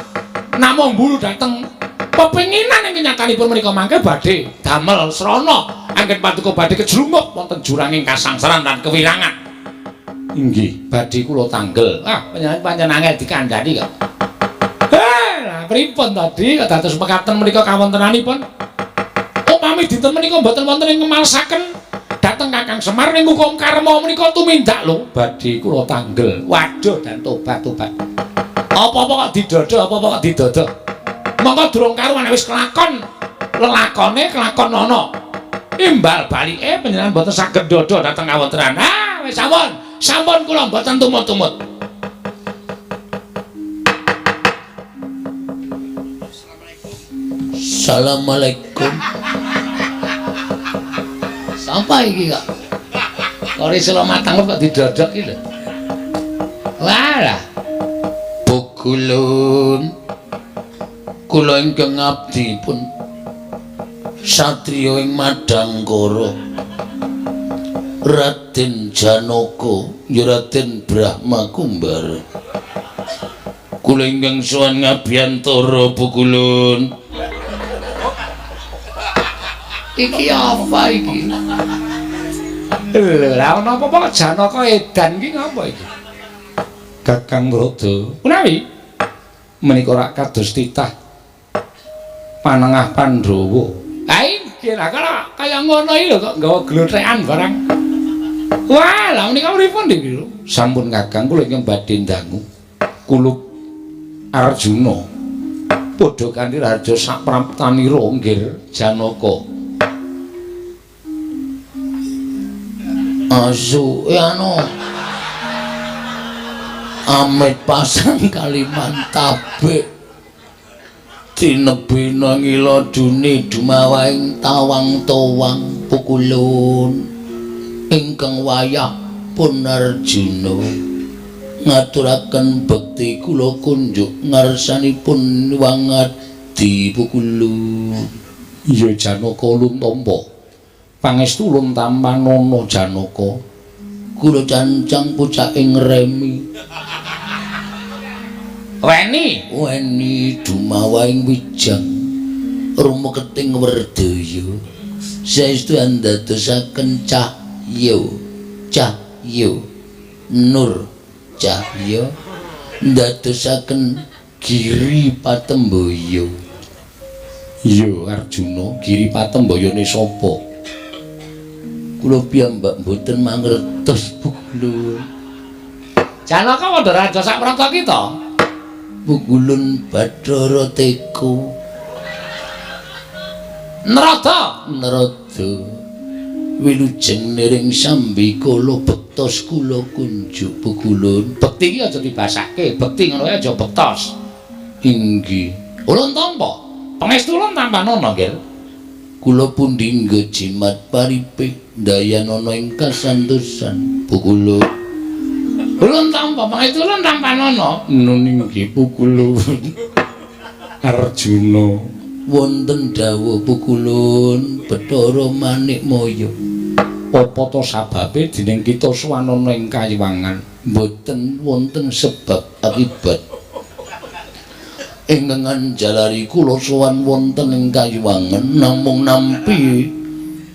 Namung mburu dhateng pepinginan ingkang nyatanipun menika mangke badhe damel srana anggen paduka badhe kejlungup wonten juranging kasangsaran lan kewirangan. Inggih, badhe kula tanggel. Ah, panjenengan pancen angel dikandhani kok. Lah pripun tadi kok dados mekaten menika kawontenanipun? Upami dinten menika mboten wonten ing ngemalesaken dhateng Kakang Semar ning hukum karma menika tumindak lho badhe kula tanggel. Waduh, dan tobat-tobat. Apa-apa kok didodo, apa-apa kok didodo. Monggo durung karuan wis kelakon lelakone kelakon ana. Imbal balike panjenengan mboten saged dodo dhateng kawontenan. Ah, wis sampun. Sampun kula mboten tumut-tumut. Assalamualaikum. Sapa iki kok? Kori selo matang kok didodok iki lho. Walah. Pukulun. Kula ingkang abdi pun satriya ing Madangkara. Raden Janaka, ya Raden Brahma Kumbara. Kula ingkang sowan ngabiyantara Pukulun. Iki apa iki? Lho, lah ana apa-apa Janaka edan iki ngapa iki? Kakang Nrada, menawi menika rak kados titah panengah Pandhawa. Ha inggih lah kaya kaya ngono iki lho kok nggawa glothekan barang. Wah, lah menika pripun iki lho? Sampun Kakang kula ingkang badhe ndangu kulup Arjuna. Padha kanthi raharja sapraptanira nggir Janaka. Asu anu amit pasang Kalimantabik tinebina ngila duni dumawaing tawang towang pukulun ingkang wayah pun Arjuna ngaturaken bekti kula kunjuk ngarsanipun wangadi pukulun. Iya Janaka luntampa pangestu luntampanana Janaka. Kula cancang pucake ngremi. Weni weni dumawaing wijang rumeketing werdaya saestu andadosaken cahya. Cahya Nur Cahya ndadosaken Giri Patembaya. Iya Arjuna, Giri Patembayane sapa? Kula piyambak mboten mangertos Pukulun. Janaka padha raja sak prata kita. Pukulun Bathara Teko. Narada, Narada. Wilujeng niring sambikala bektos kula kunjuk Pukulun. Bekti iki aja dibasake, bekti ngono ae aja bektos. Inggih. Ulun tampa. Pangestu ulun tampanana, Nggih. Kula pundi nggo jimat paripih ndayanana ing kasantosan Pukulun. Ulun tampa, pangestu ulun tampanana. Nun inggih Pukulun. Arjuna wonten dawuh Pukulun Bathara Manikmaya. Apa to sababe dening kita sowanana ing kayiwangan? Mboten wonten sebab akibat. Ingkang anjalari kula sowan wonten ing kayiwangan namung nampi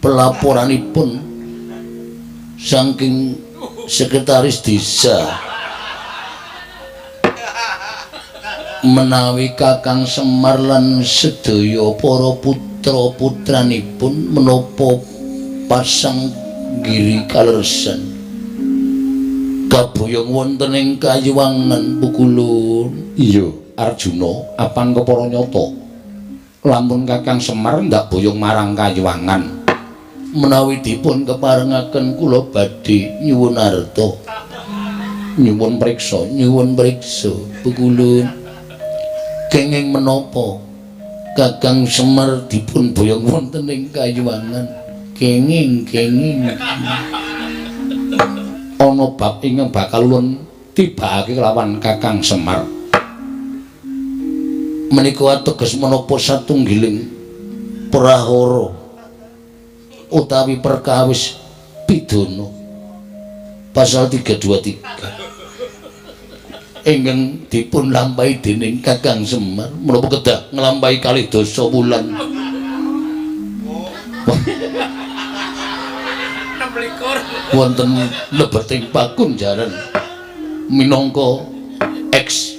pelaporanipun saking sekretaris desa menawi Kakang Semar lan sedaya para putra-putranipun menapa pasang giri kalersan kaboyong wonten ing kayiwangan Pukulun. Iya Arjuna, apan kepara nyata lamun Kakang Semar ndak boyong marang kayiwangan? Menawi dipun keparengaken kula badhe nyuwun arta, nyuwun priksa, nyuwun priksa Pukulun. Kenging menapa Kakang Semar dipun boyong wonten ing kayiwangan? Kenging kenging ana bab ingkang bakal ulun tibakake kelawan Kakang Semar. Menika ateges menapa satunggiling prahara utawi perkawis pidana pasal 323 ingkang dipun lampahi dening Kakang Semar menapa kedah nglampahi kalih dasa wulan. Wonten lebeting pakunjaran minangka ex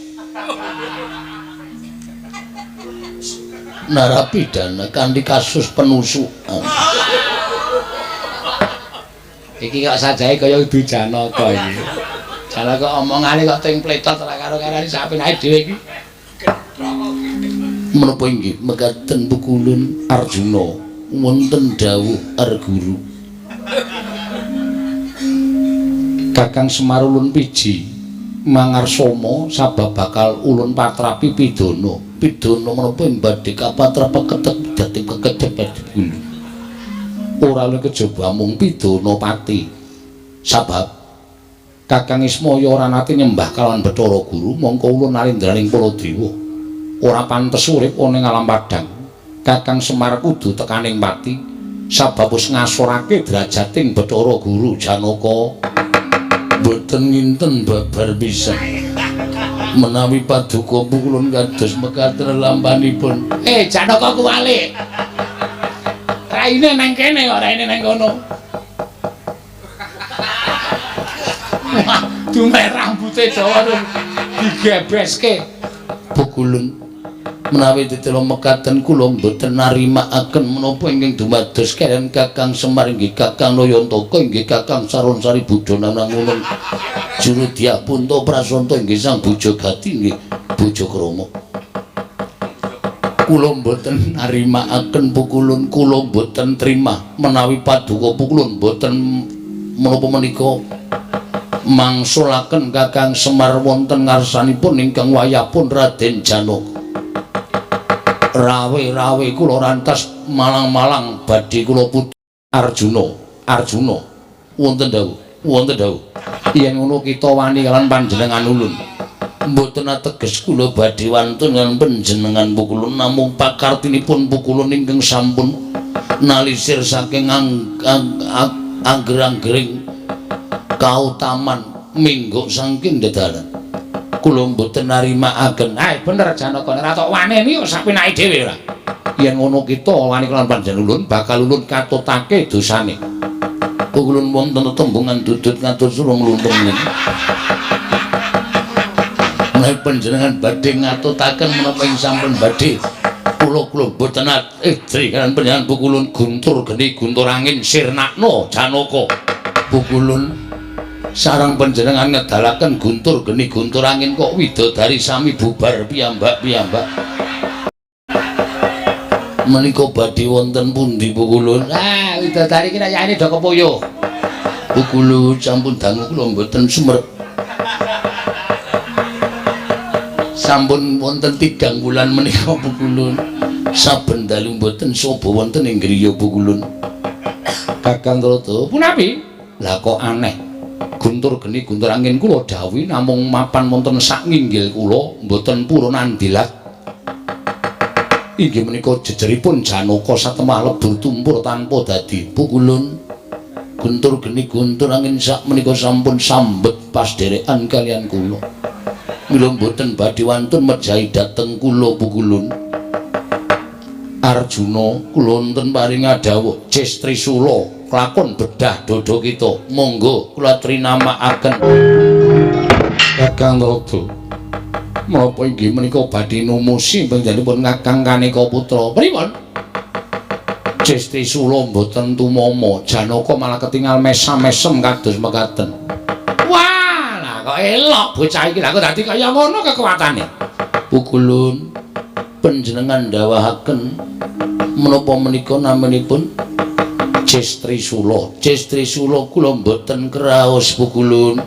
narapidana kanthi kasus penusukan. Iki kok sajae kaya udu Janaka iki. Janaka omongane kok ting pletot ora karo-karane sapenake dhewe iki. Menapa inggih mekaten Pukulun? Arjuna wonten dawuh Arguru. Kakang Semar ulun piji mangarsama sabab bakal ulun patrapi pidana. Pidana menapa ing badhe kapatrap ketek dadi kekedhep Pukulun? Ora oleh kejaba mung pidana pati. Sabab Kakang Ismaya ora nate nyembah kalawan Bathara Guru, mongko ulun nalindraning para dewa. Ora pantes urip ana ing alam padhang. Kakang Semar kudu tekaning pati sabab wis ngasorake derajating Bathara Guru Janaka. Mboten nginten babar pisan. Menawi paduka Pukulun kados mekaten lampanipun. Janaka kuwalik. Raine nang kene kok raine nang kono. Wah, dumeh rambute dawa digebeske. Pukulun menawi ditela mekaten kula mboten narimakaken menapa ingkang dumados kaliyan Kakang Semar inggih Kakang Nayantaka inggih Kakang Saronsari Budana Nangunung Juru Dyah Punta Prasanta inggih Sang Bujagati inggih Bojakrama. Kula mboten narimakaken Pukulun, kula mboten trima menawi paduka Pukulun mboten menapa menika mangsulaken Kakang Semar wonten ngarsanipun ingkang wayahpun Raden Janaka. Rawe-rawe kula rantas malang-malang badhe kula putu. Arjuna, Arjuna wonten dawuh, wonten dawuh. Yen ngono kita wani kalawan panjenengan ulun. Mboten ateges kula badhe wantun lan panjenengan Pukulun, namung pakartinipun Pukulun ingkang sampun nalisir saking angger-anggering kautaman mingguk saking dedalan. Kula mboten narimakaken. Ae bener Janaka, ora tok waneni kok sapenake dhewe ora. Yen ngono kita wani kelawan panjenengan ulun bakal ulun katutake dosane. Pukulun wonten tetembungan dudut ngatur surung luntung niki. Menawi panjenengan badhe ngatutaken menapa ing sampun badhe kula mboten dri kan panjenengan pukulun guntur geni guntur angin sirnakno Janaka. Pukulun sareng panjenengan ngedalaken guntur geni guntur angin kok widodari sami bubar piyambak-piyambak. Menika badhe wonten pundi pukulun? Ah, widodari iki nek yane do kepuyuh. Pukulun sampun dangu kula mboten sumerep. Sampun wonten 3 wulan menika pukulun. Saben dalu mboten sobo wonten ing griya pukulun. Kakang Trada, punapi? Lah kok aneh. Guntur geni guntur angin kula dawuhi namung mapan wonten sak nginggil kula mboten purun andilat. Inggih menika jejeripun Janaka satemah lebur tumpur tanpa dadi pukulun. Guntur geni guntur angin sak menika sampun sambet pasdherekan kalian kula. Mila mboten badhe wantun mejahi dhateng kula pukulun. Arjuna kula wonten paring dawuh Cis Trisula klakon bedah dada kita. Monggo kula trinamakaken. Kakang Trada, menapa inggih menika badhe numusi panjenenganipun Kakang Kaneka Putra? Pripun? Cis Trisula mboten tumama, Janaka malah ketingal mesam-mesem kados mekaten. Wah, lah kok elok bocah iki, lah kok dadi kaya ngono kekuatane. Pukulun panjenengan ndawahaken menapa menika namanipun Cis Trisula. Cis Trisula kula mboten kraos pukulun.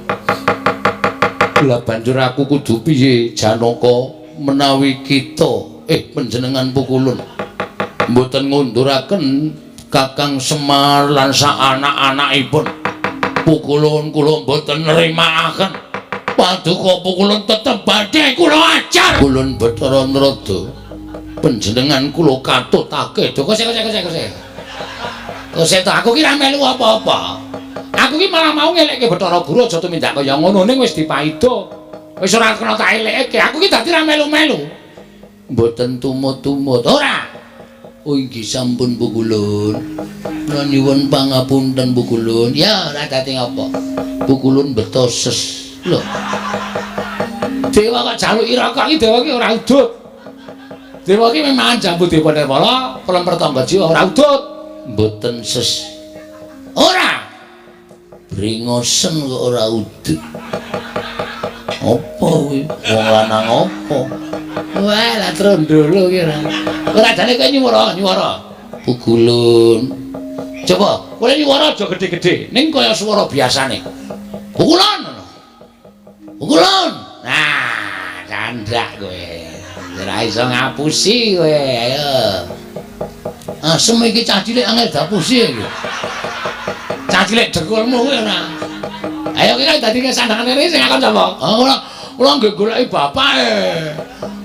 Lah banjur aku kudu piye Janaka menawi kita panjenengan pukulun mboten ngunduraken Kakang Semar lan sak anak-anakipun. Pukulun kula mboten nrimakaken. Paduka pukulun tetep badhe kula ajar. Kulun Bathara Narada, panjenengan kula katutake. Kok sik sik sik sik. Kok to aku ki ra melu apa-apa. Aku ki malah mau ngelekke Bathara Guru aja tumindak kaya ngono ning wis dipaida. Wis ora kena tak elekke. Aku ki dadi ra melu-melu. Mboten tumut-tumut. Ora. Oh inggih sampun pukulun. Kula nyuwun pangapunten pukulun. Ya ora dadi ngapa. Pukulun beto ses. Lho. Dewa kok jaluki rokok iki dewa ki ora udut. Dewa ki memang jambu dewa nirmala, pelem pertangga jiwa ora udut. Mboten ses. Ora. Bringosen kok ora udut. Apa kuwi? Wong lanang apa? Wah, lah trondolo ki ora. Ora jane kowe nyuwara, nyuwara. Pukulun. Coba, kowe nyuwara aja gedhe-gedhe, ning kaya swara biasane. Pukulun. Pukulun. Nah, candak kowe. Ora iso ngapusi kowe, ayo. Asem iki cah cilik angel diapusi iki. Cah cilik dengkulmu kuwi ora. Ayo ki dadi kesandhangan rene sing akon sapa? Oh, ora. Kula nggih goleki bapake.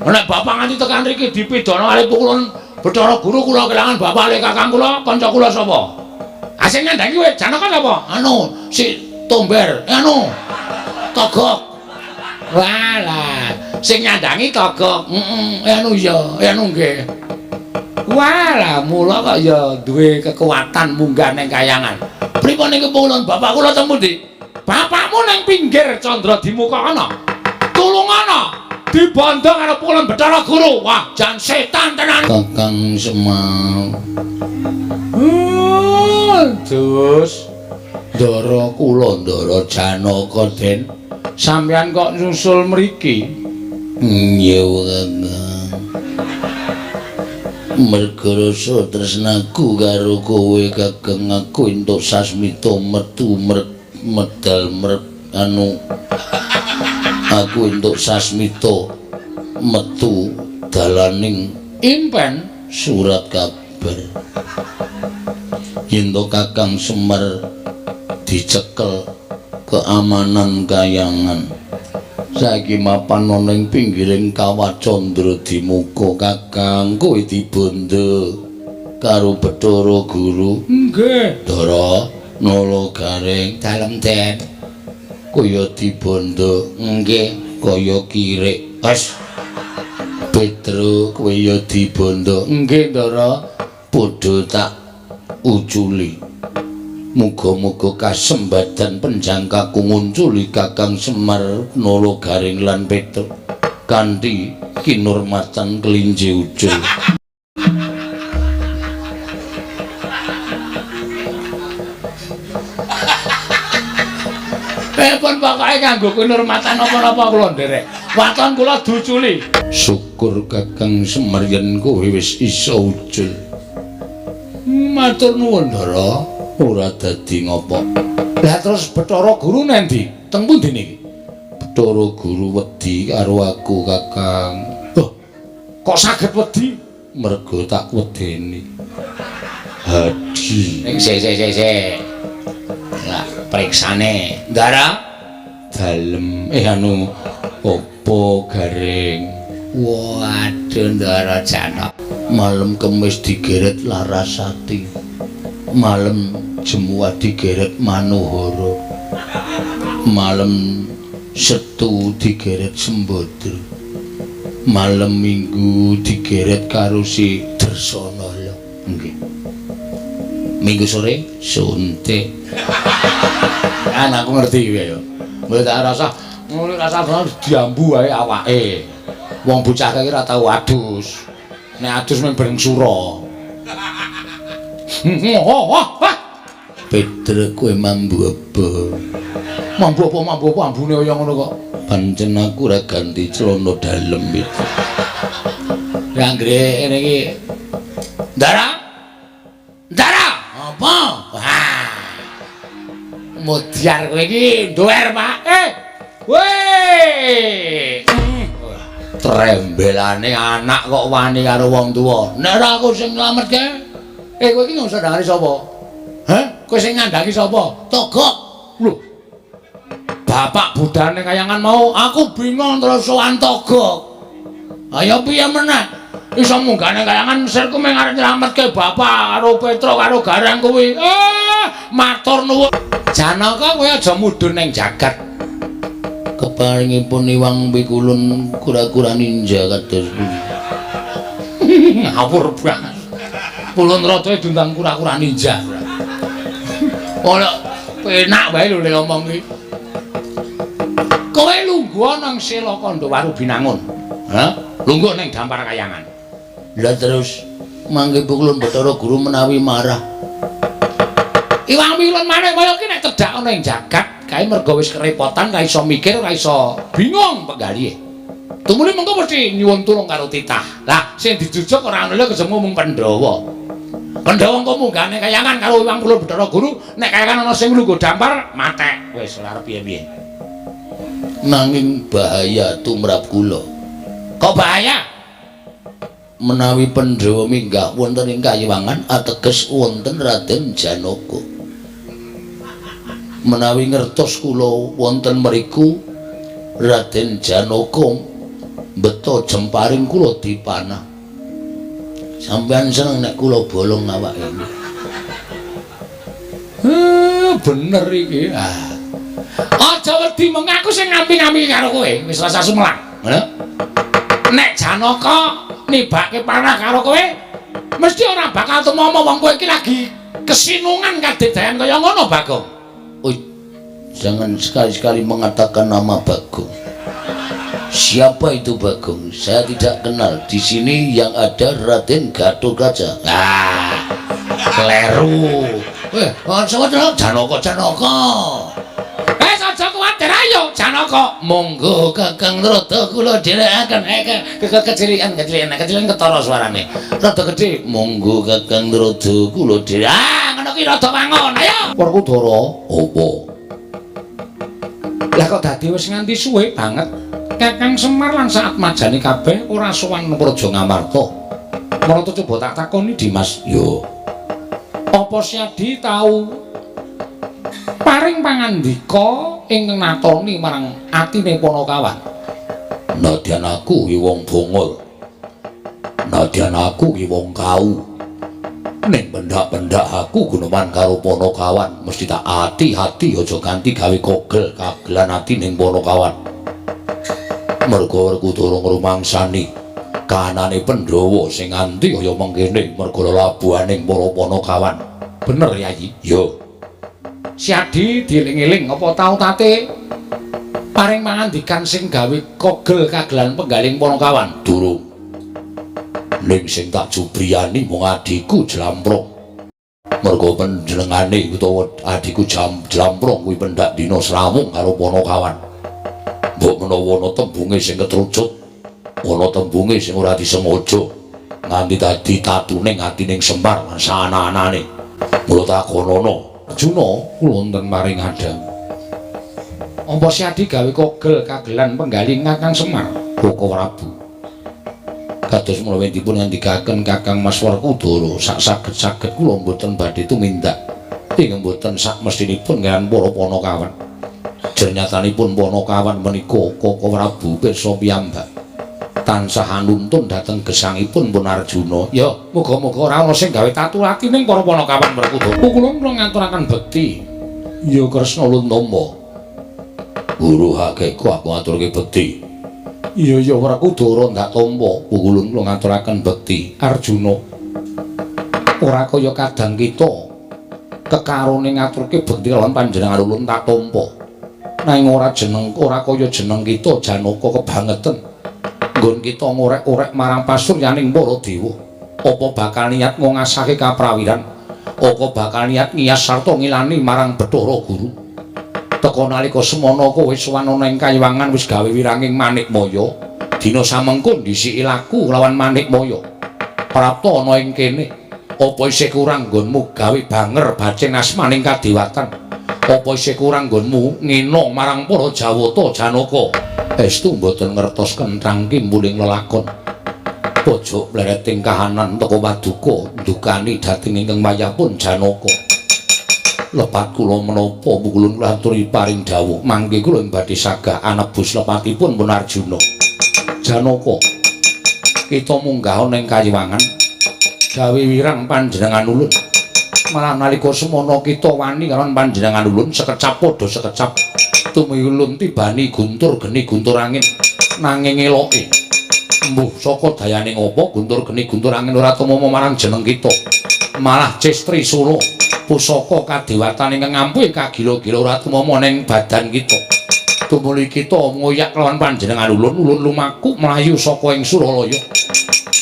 Nek bapak nganti tekan mriki dipidana kali pukulun Bathara Guru kula kelangan bapak le kakang kula, kanca kula sapa? Ah sing nyandhangi kowe Janaka sapa? Anu, si Tomber. Anu. Togok. Walah, sing nyandhangi Togok. Heeh, anu iya, anu nggih. Walah, mula kok ya duwe kekuatan munggah ning kayangan. Pripun niku pukulun bapak kula teng pundi? Bapakmu ning pinggir Candra Dimuka ana. Tulungana dibondo karo pukulun Bathara Guru. Wah, jan setan tenan. Kakang Semar. Dus. Ndara kula Ndara Janaka Den. Sampeyan kok nyusul mriki? Nggih, Kakang. Merga rasa tresnaku karo kowe Kakang, aku entuk sasmita metu medal anu aku entuk sasmita metu dalaning impen surat kabar yen to Kakang Semar dicekel keamanan kayangan. Saiki mapan ana ing pinggiring Kawah Candra Dimuka Kakang, kowe dibondo karo Bathara Guru. Nggih. Ndara Nala Gareng dalem Den. Kaya dibondo. Nggih, kaya kirik. Wes. Petro kowe ya dibondo. Nggih, Ndara. Padha tak uculi. Muga-muga kasembadan penjangkaku ngunculi Kakang Semar Nala Garing lan Petruk kanthi kinurmatan kelinci ucul. Pun pokoke nganggo kinurmatan napa-napa kula nderek. Waton kula duculi. Syukur Kakang Semar yen kowe wis iso ucul. Matur nuwun, Ndara. Ora dadi ngopo. Lah terus Bathara Guru nendi? Teng pundi niki? Bathara Guru wedi karo aku, Kakang. Loh, kok saged wedi? Mergo tak wedeni. Hadi. Sik sik sik sik. Lah periksane. Ndara dalem anu apa Garing? Waduh, Ndara Janaka. Malem Kemis digeret Larasati. Malem Jemuah digeret Manohara. Malem Setu digeret Sembadra. Malem Minggu digeret karo si Dresanala. Nggih. Minggu sore suntik. Kan aku ngerti kuwi ya. Mbok tak rasa ngono rasa diambu wae awake. Wong bocah kae ora tau adus. Nek adus mung bareng sura. Petruk kowe mambu apa? Mambu apa ambune kaya ngono kok. Pancen aku ora ganti celana dalem iki. Ya anggere ngene iki. Ndara? Ndara? Apa? Wah. Mudyar kowe iki nduwer, Pak. Weh. Trembelane anak kok wani karo wong tuwa. Nek ora aku sing nylametke. Kowe iki ngusah ndangane sapa? Hah? Kowe sing ngandhaki sapa? Togok. Lho. Bapak budane kayangan mau, aku bingung terus sowan Togok. Ayo piye meneh? Iso munggah nang kayangan sirku mung arep nylametke bapak karo Petruk karo Gareng kuwi. Matur nuwun. Janaka kowe aja mudhun ning jagat. Keparingipun Iwang Pikulun kura-kura ninja kados pundi. Ngawur banget. Pulun rada diundang kura-kura ninja. Ora penak wae lho le ngomong iki. Kowe lungguh nang Sela Kandha Binangun. Hah? Lungguh ning dampar kayangan. Lah terus mangke Pikulun Bathara Guru menawi marah. Iwang Pikulun maneh kaya iki nek cedhak ana ing jagat, kae mergo wis kerepotan, ra iso mikir, ra iso bingung penggalihe. Tumuli mengko mesti nyuwun tulung karo titah. Lah sing dijujuk ora ana lho kejemu mung Pandhawa. Pandhawa engko munggahne kayangan karo Iwang Pikulun Bathara Guru, nek kayangan ana sing lungguh dampar, matek. Wis ora arep piye-piye. Nanging bahaya tumrap kula. Kok bahaya? Menawi Pandhawa minggah wonten ing kayiwangan ateges wonten Raden Janaka. Menawi ngertos kula wonten mriku Raden Janaka beto jemparing kula dipanah. Sampeyan seneng nek kula bolong awake. Bener iki. Aja wedi meng aku sing ngampi-ngampi karo kowe, wis rasa sumelang. Ngono. Nek Janaka nibake panah karo kowe, mesti ora bakal tumama wong kowe iki lagi kesinungan kadedayan kaya ngono, Bagong. Oh, jangan sekali-sekali mengatakan nama Bagong. Siapa itu Bagong? Saya tidak kenal. Di sini yang ada Raden Gatotkaca. Ah, kleru. Janaka, Janaka. Aja kuwatir, ayo Janaka. Monggo Kakang Rada kula dherekaken. Kecilikan, kecilikan, kecilikan ketara suarane. Rada gedhe. Monggo Kakang Rada kula dherek. Ah, ngono ki rada wangun. Ayo. Werkudara, opo? Lah kok dadi wis nganti suwe banget. Kakang Semar lan saatmajane kabeh ora sowan Praja Ngamarta. Marata coba tak takoni Dimas. Yo. Apa Syadi tau paring pangandika ing natoni marang atine Panakawan? Nadyan aku ki wong bongol. Nadyan aku ki wong kau. Ning pendak-pendak aku guneman karo Panakawan mesti tak ati-ati aja ganti gawe kogel kagelan ati ning Panakawan. Mergo Werkudara ngrumangsani kahanane Pandhawa sing nganti kaya mengkene mergo lelabuhaning para Panakawan. Bener Yayi? Yo. Siadi dieling-eling apa tau tate paring pangandikan sing gawe kogel kagelan penggaling Panakawan? Durung. Ning sing tak jubriyani mung adhiku Jlamprong. Mergo panjenengane utawa adhiku Jlamprong kuwi pendak dina srawung karo Panakawan. Mbok menawa ana tembunge sing ketrucut, ana tembunge sing ora disengaja nganti dadi tatune atining Semar sana-anane. Mula takonono, Arjuna, kula wonten maring adhawuh. Apa Siadi gawe kogel kagelan penggaling Kakang Semar? Koko Prabu. Kados menawi dipun ngendikaken Kakang Mas Werkudara, sak saged-saged kula mboten badhe tumindak. Ing mboten sak mestinipun kaliyan para Panakawan. Jernyatanipun Panakawan menika Koko Prabu pirsa piyambak tansah anuntun dhateng gesangipun pun Arjuna. Ya, muga-muga ora ana sing gawe tatu atining para Panakawan Werkudara. Kula ngaturaken bekti. Ya Kresna ulun tampa. Guru hakeku aku ngaturke bekti. Iya ya Werkudara ndak tampa. Ulun kula ngaturaken bekti. Arjuna, ora kaya kadang kita kekarone ngaturke bekti lawan panjenengan ulun tak tampa. Nanging ora jeneng ora kaya jeneng kita Janaka kebangeten. Nggon kita ngorek-orek marang pasuryaning para dewa. Apa bakal niat ngasake kaprawiran? Apa bakal niat ngiyas sarta ngilani marang Bathara Guru? Teka nalika semana kowe sowan ana ing kayiwangan wis gawe wiranging Manikmaya. Dina samengko ndhisiki laku lawan Manikmaya. Prapta ana ing kene. Apa isih kurang nggonmu gawe banger bacing asmaning kadewatan? Apa isih kurang nggonmu ngena marang para Jawata Janaka? Estu mboten ngertos kenthang kimpuling lelakon. Pojok plereting kahanan teka paduka ndukani dhateng ingkang wayahpun Janaka. Lepat kula menapa pukulun kula aturi paring dawuh mangke kula badhe sagah anebus lepatipun pun Arjuna. Janaka, kita munggah ana ing kayiwangan gawe wirang panjenengan ulun. Malah nalika semana kita wani karo panjenengan ulun sekecap padha sekecap. Tumiyulun tibani guntur geni guntur angin nanging eloke mbuh saka dayane ngopo guntur geni guntur angin ora tumama marang jeneng kita, malah Cestri Sula pusaka kadewatan ingkang ampuh kagila-gila ora tumama ning badan kita. Tumuli kita ngoyak lawan panjenengan ulun, ulun lumaku mlayu saka ing Suralaya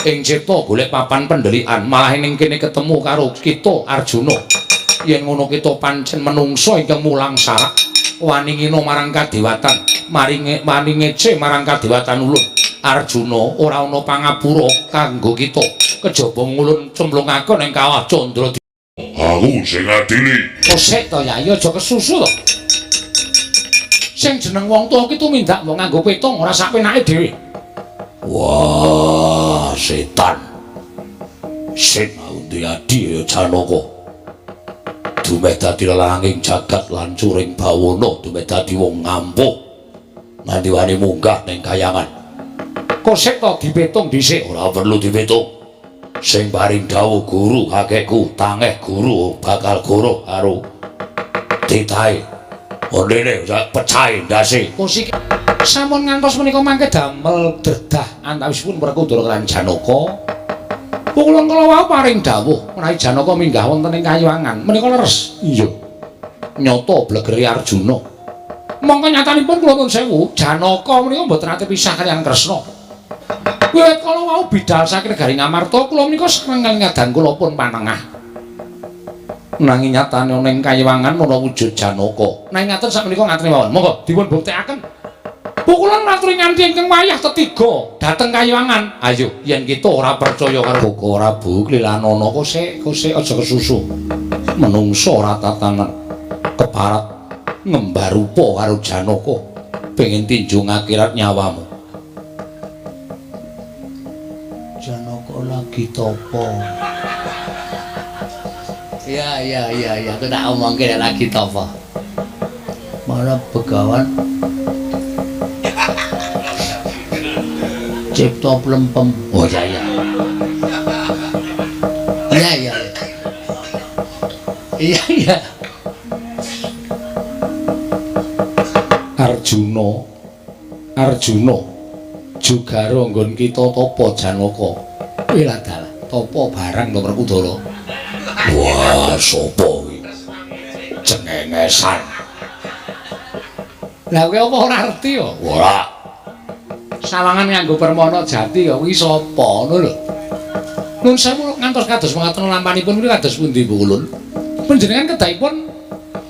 ing cipta golek papan pendelikan, malah ning kene ketemu karo kita Arjuna. Yen ngono kita pancen menungsa ingkang mulang sarak, wani ngina marang kadewatan, maringe wani ngece marang kadewatan ulun. Arjuna, ora ana pangapura kanggo kita kejaba ngulun cemplungake ning kawah Candra. Aku sing ngadili. Kosek to Yai, aja kesusu to. Sing jeneng wong tuwa ki tumindak mbok nganggo petung ora sak penake dhewe. Wah, setan. Sing aku duwe adi ya Janaka. Dumeh dadi lelanging jagat lan curing bawana, dumeh dadi wong ngampuh. Nganti wani munggah ning kayangan. Kosek to dipetung dhisik, ora perlu dipetung. Sing paring dawuh guru kakekku, tangeh guru bakal goro karo titahe. Ondene pecahe ndase. Kosik sampun ngantos menika mangke damel dredah antawisipun Werkudara lan Janaka. Kula kala wau paring dawuh menawi Janaka minggah wonten ing kayiwangan menika leres. Iya. Nyata blegere Arjuna. Mongko nyatanipun kula nuwun sewu, Janaka menika mboten nate pisah kaliyan Kresna. Wiwit kala wau bidal saking negari Ngamarta kula menika seneng ngadang kula pun panengah. Nanging nyatane ana ing kayiwangan ana wujud Janaka. Nanging ngaten sakmenika ngaten mawon. Monggo dipun buktekaken. Pukulan ngaturi nganti ingkang wayah tetiga dhateng kayiwangan. Ayo yen kita ora percaya karo Koko Prabu klilanana kosek kosek aja kesusu. Menungsa ora tatanan keparat ngembar rupa karo Janaka pengin tinjung akhirat nyawamu. Janaka lagi topo. Iya iya iya iya, aku tak omongke nek lagi topo. Malah begawan cipta plempem. Oh iya iya. Iya iya. Iya iya. Arjuna, Arjuna jugara nggon kita tapa Janaka. Wilah dalah, tapa barang to Werkudara. Wah, sapa kuwi? Cengeng Brengesan. Lah kowe apa ora ngerti ya? Ora. Sawangan nganggo permana jati kok kuwi sapa ngono lho. Nun sewu ngantos kados mekaten lampanipun kuwi kados pundi Bu Ulun? Panjenengan kedahipun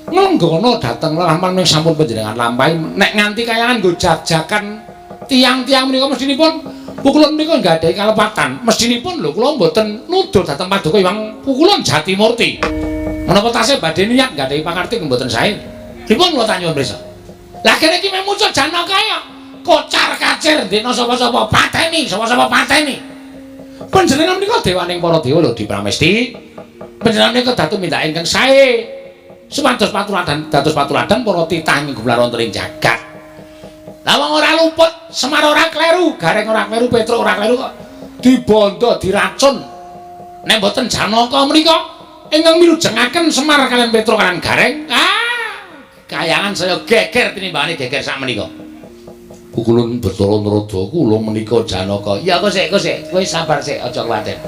nglenggono dhateng lelampahan ing sampun panjenengan lampahi nek nganti kayangan nggo jag-jagan tiang-tiang menika mestinipun Pukulun menika nggadahi kalepatan. Mestinipun lho kula mboten nuduh dhateng Paduka Hyang Pukulun Jatimurti. Menapa tasih badhe niat nggadahi pangarti mboten sae. Pripun kula tanyuwun prisa? Lah kene iki memucut Janaka ya. Kocar kacir ndekno sapa-sapa pateni, sapa-sapa pateni. Panjenengan menika dewaning para dewa lho Dipramesti. Panjenengan menika datu mindak ingkang sae. Supados patuladan dados patuladan para titah ing gumelar wonten ing jagat. Lah wong ora luput, Semar ora kleru, Gareng ora kleru, Petruk ora kleru kok dibondo diracun. Nek mboten Janaka menika ingkang milujengaken Semar kaliyan Petruk kaliyan Gareng, kayangan saya geger tinimbangane geger sak menika. Pukulun Bathara Narada kula menika Janaka. Ya kok sik, kok sik, kowe sabar sik, aja kuwatir.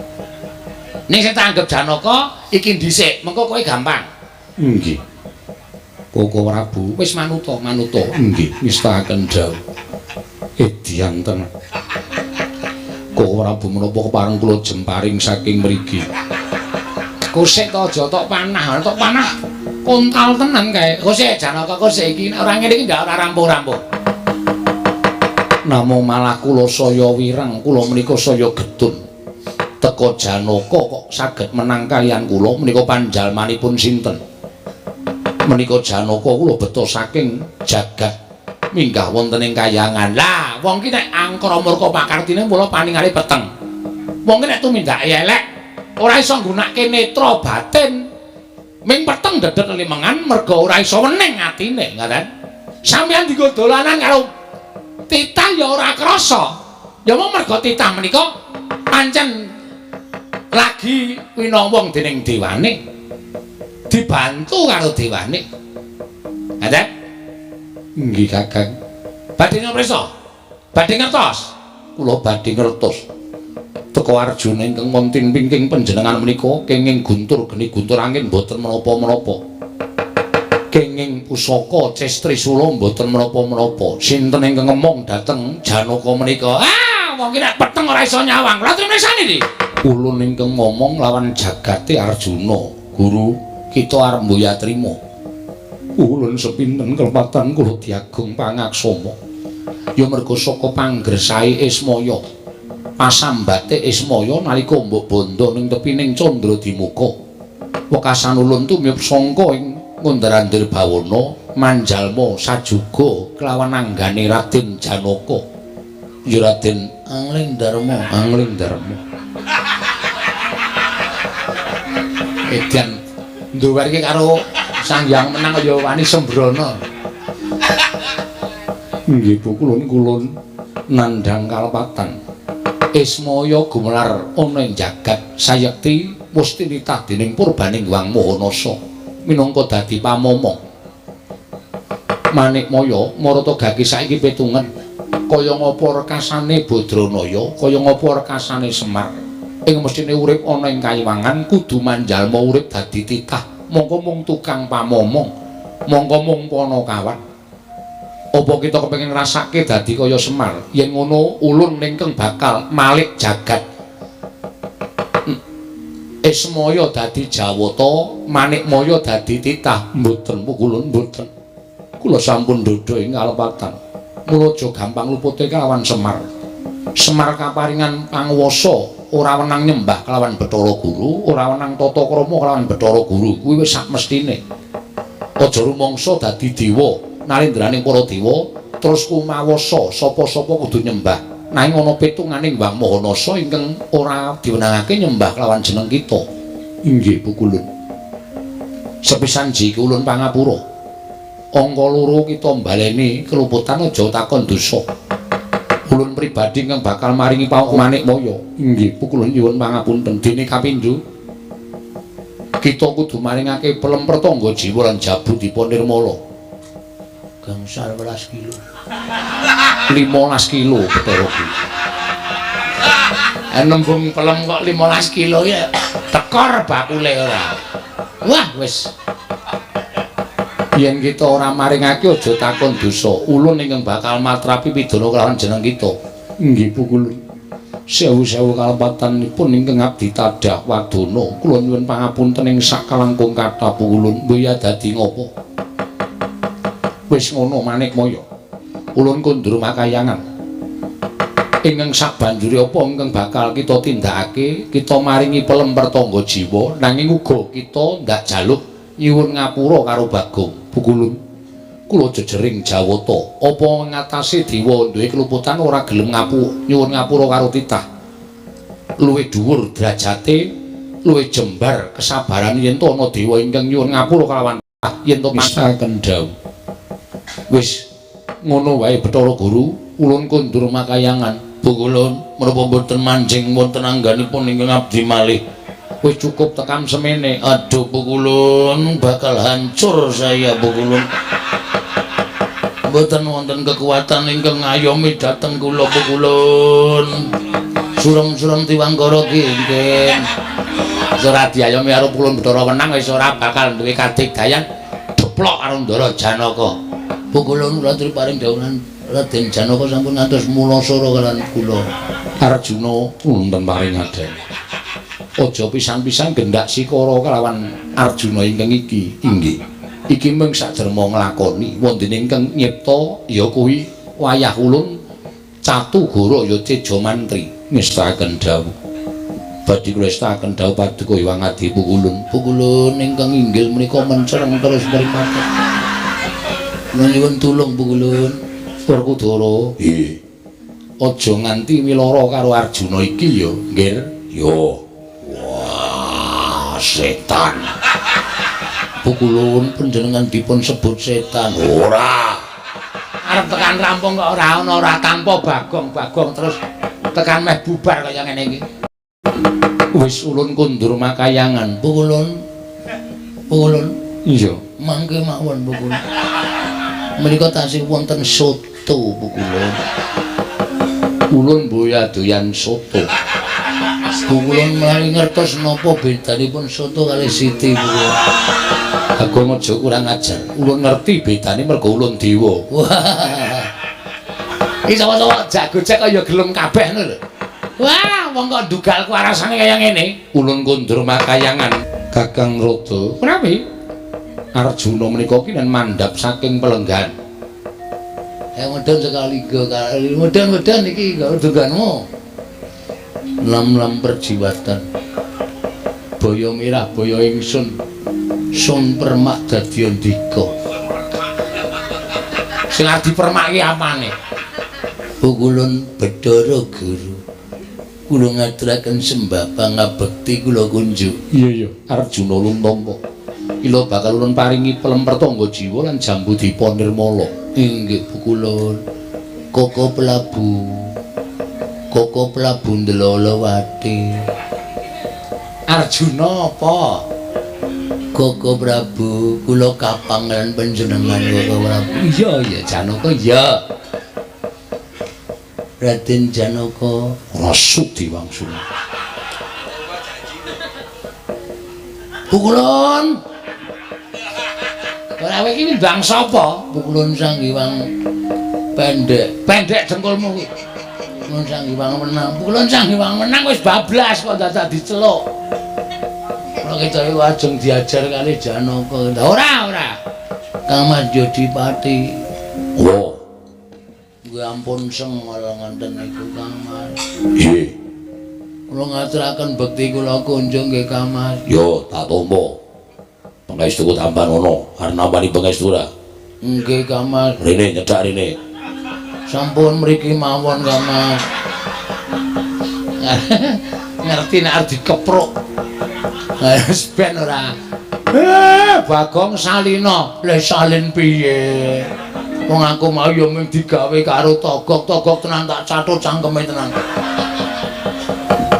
Ning sing tak anggap Janaka iki dhisik, mengko kowe gampang. Nggih. Koko Prabu wis manuta, manuta. Nggih, ngestaken dawuh. Edian tenan. Koko Prabu menapa kepareng kula jemparing saking mriki. Kosek to aja tok panah, tok panah kontal tenan kae. Kosek Janaka kosek iki ora ngene iki ndak ora rampung-rampung. Namung malah kula saya wireng, kula menika saya getun. Teka Janaka kok saged menang kaliyan kula menika panjalmanipun sinten? Menika Janaka kula beto saking jagat minggah wonten ing kayangan. Lah, wong ki nek angkara murka pakartine mula paningale peteng. Wong ki nek tumindake elek ora iso nggunakake netra batin. Ming peteng dedet limengan merga ora iso wening atine, ngaten. Sampeyan dienggo dolanan karo titah ya ora krasa. Ya mung merga titah menika pancen lagi winowong dening dewane. Dibantu karo dewane. Ngaten? Nggih, Kakang. Badhe ngresa? Badhe ngertos? Kula badhe ngertos. Teka Arjuna ingkang wonten pingking panjenengan menika kenging guntur geni guntur angin mboten menapa-menapa. Kenging pusaka Cestrisula mboten menapa-menapa. Sinten ingkang ngemong dhateng Janaka menika? Ah, wong ki nek peteng ora iso nyawang. Lha trimesane iki. Ulun ingkang ngomong lawan jagate Arjuna. Guru, kita arep mboya trima. Ulun sepinten kelepatan kula diagung pangaksama. Ya merga saka panggersahe Ismaya. Pasambate Ismaya nalika mbok bondo ning tepining Candradimuka. Wekasan ulun tumiyup sangka ing ngundar-andir bawana manjalma sajuga kelawan anggane Raden Janaka. Ya Raden Angling Darma, Angling Darma. Edan nduwer iki karo Sang Hyang Menang ya wani sembrono. Nggih, Bu, kulun kulun nandhang kalepatan. Ismaya gumelar ana ing jagat sayekti musti nitah dening purbaning Hyang Mahanasa minangka dadi pamomong. Manikmaya marata gaki saiki pitungen kaya ngapa rekasane Badranaya, kaya ngapa rekasane Semar. Ing mestine urip ana ing kayiwangan kudu manjalma urip dadi titah, mongko mung tukang pamomong, mongko mung panakawan. Apa kita kepengin ngrasake dadi kaya Semar? Yen ngono ulun ingkang bakal malik jagat. Ismaya dadi Jawata, Manikmaya dadi titah. Mboten pukulun mboten. Kula sampun ndhodha ing kalepatan. Mula aja gampang lupute kelawan Semar. Semar kaparingan panguwasa ora wenang nyembah kelawan Bathara Guru, ora wenang tata krama kelawan Bathara Guru. Kuwi wis sak mestine. Aja rumangsa dadi dewa. Nalendraning para dewa terus kumawasa sapa-sapa kudu nyembah. Nanging ana pitunganing Hyang Mahanasa ingkang ora diwenangake nyembah kelawan jeneng kita. Inggih pukulun. Sepisan ji ulun pangapura. Angka loro kita mbaleni keluputan aja takon dosa. Ulun pribadi ingkang bakal maringi pawuk Manikmaya. Inggih pukulun nyuwun pangapunten. Dene kapindho kita kudu maringake pelem pertangga jiwa lan jabu dipa nirmala. Gangsal welas kilo. 15 kilo Bathara Guru. Nembung pelem kok 15 kilo ya tekor bakule ora. Wah wis. Yen kita ora maringake aja takon dosa. Ulun ingkang bakal matrapi pidana kelawan jeneng kita. Inggih Pukulun. Sewu-sewu kalepatanipun ingkang abdi tadah wadana. Kula nyuwun pangapunten ing sakalangkung kathah Pukulun. Mbuya dadi ngopo? Wis ngono Manikmaya. Ulun kondur makayangan. Ingkang sabanjure apa ingkang bakal kita tindakake, kita maringi pelem pertangga jiwa, nanging uga kita ndak jaluk nyuwun ngapura karo Bagong. Pukulun, kula jejering Jawata, apa ngatasé dewa duwe keluputan ora gelem nyuwun ngapura karo titah. Luwih dhuwur derajate, luwih jembar kesabaran yen to ana dewa ingkang nyuwun ngapura kalawan titah yen to misaken dawuh. Wis ngono wae Bathara Guru, ulun kondur makayangan. Pukulun, menapa mboten manjing wonten angganipun ingkang abdi malih? Wis cukup tekan semene. Aduh Pukulun, bakal hancur saya Pukulun. Mboten wonten kekuatan ingkang ngayomi dhateng kula Pukulun. Surem-surem tiwangkara ki nggih. Ora diayomi karo Pukulun Bathara Wenang wis ora bakal duwe kadigdayan. Deplok karo Ndara Janaka. Pukulun kula paring dawuhan Raden Janaka sampun ngantos mulasara kalian kula. Arjuna wonten paring adene. Aja pisan-pisan gendak sikara kelawan Arjuna ingkang iki. Inggih. Iki mung saderma nglakoni wondene ingkang nyipta ya kuwi wayah ulun Catugara ya Teja Mantri. Ngestakaken dawuh. Badhe kula estakaken dawuh paduka Hyang Adi Pukulun. Pukulun ingkang inggil menika mencereng terus mripate. Nyuwun tulung Pukulun. Werkudara, nggih. Aja nganti wilara karo Arjuna iki ya, Nggir. Yo. Wah, setan. Pukulun panjenengan dipun sebut setan. Ora. Arep tekan rampung kok ora ana, ora tanpa bagong-bagong terus tekan meh bubar kaya ngene iki. Wis ulun kondur makayangan. Pukulun. Pukulun. Iya, mangke mawon Pukulun. Menika tasih wonten soto Pukulun. Ulun boya doyan soto. Pukulun menawi ngertos napa bedanipun soto kalih siti Pukulun. Bagong aja kurang ajar. Ulun ngerti bedane mergo ulun dewa. Wah. Iki sapa-sapa jago-jago kaya gelem kabeh ngono lho. Wah, wong kok ndugalku arasane kaya ngene. Ulun kondur makayangan Kakang Rada. Menawi Arjuna menika kinen mandhap saking pelenggan. Mudhun sekali go kali. Mudhun-mudhun iki duganmu. Lam-lam perjiwatan. Boyo mirah boyo ingsun. Sun permak dadi andika. Sing arep dipermak iki apane? Pukulun Bathara Guru. Kula ngaturaken sembah pangabekti kula kunjuk. Iya iya, Arjuna luntampa. Ila bakal ulun paringi pelem pertangga jiwa lan jambu dipa nirmala. Inggih Pukulun. Koko Prabu. Koko Prabu Ndelolowati. Arjuna apa? Koko Prabu, kula kapang lan panjenengan Koko Prabu. Iya iya Janaka iya. Raden Janaka ora sudi wangsul. Pukulun. Ora kowe iki ndang sapa? Pukulun Sang Hyang Pendek. Pendek dengkulmu kuwi. Pukulun Sang Hyang Wenang. Pukulun Sang Hyang Wenang wis bablas kok dadak diceluk. Kula ketoke ajeng diajar kali Janaka. Ora, ora. Kang Mas Jodipati. Oh. Nggih ampun sengol ngoten niku Kang Mas. Nggih. Kula ngaturaken bekti kula kunjung nggih Kang Mas. Yo, tak tampa. Pangestuku tambah ana, arep nampani pangestu ora? Nggih Kang Mas. Rene nyedak rene. Sampun mriki mawon Kang Mas. Ngerti nek arep dikepruk. Wis ben ora. Bagong Salina, lha salin piye? Wong aku mau ya mung digawe karo togok, togok tenan tak cathut cangkeme tenan.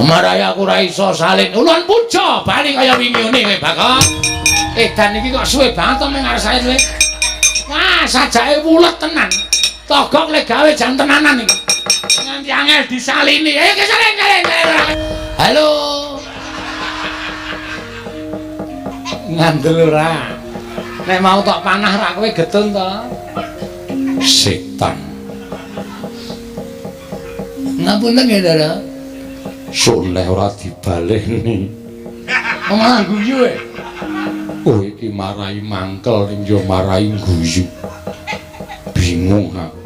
Marai aku ora iso salin. Ulun puja bali kaya wingi ngene kowe Bagong. Edan iki kok suwe banget to ming arsane kowe. Wah, sajake wulet tenan. Togok lek gawe jan tenanan iki. Nganti angel disalini. Ayo ke salin, salin, salin. Halo. Ngandel ora. Nek mau tok panah rak kowe getun to. Setan. Ngapunten nggih, Ndara. Soleh ora dibaleni. Malah guyu e. Oh iki marai mangkel ning yo marai guyu. Bingung aku.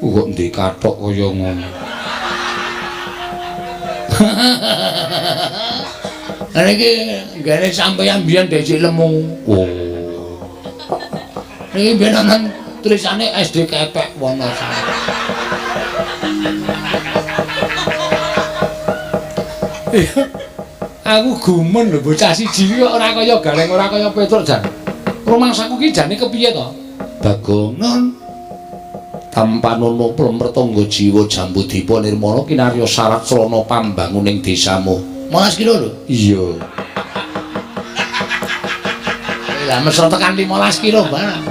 Kok ndek kathok kaya ngono. Lah iki nggene sampeyan biyen dhisik lemu. Oh. Niki biyen ana tulisane SD Kepek Wonosari. Aku gumun lho bocah siji iki kok ora kaya Gareng, ora kaya Petruk jan. Rumangsaku ki jane kepiye to? Bagongan tampanono plemertangga jiwa Jambudipa nirmala kinarya syarat srana pambanguning desamu. 15 kilo lho. Iya. Lah mesra tekan 15 kilo barang.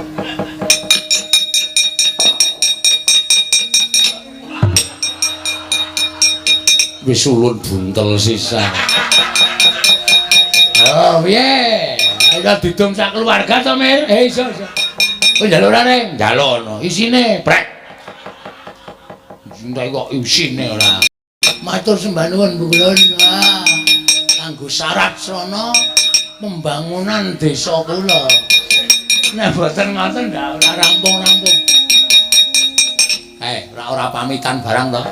Wis ulun buntel sisa. Oh piye? Ayo didum sak keluarga to, Mir? Iso iso. Kowe njaluk ora, Reng? Njaluk ono. Isine brek. Entek kok isine ora. Matur sembah nuwun Bu Kulon. Ah, kanggo syarat srana pembangunan desa kula. Nek boten ngoten ndak ora rampung-rampung. Ora pamitan barang to.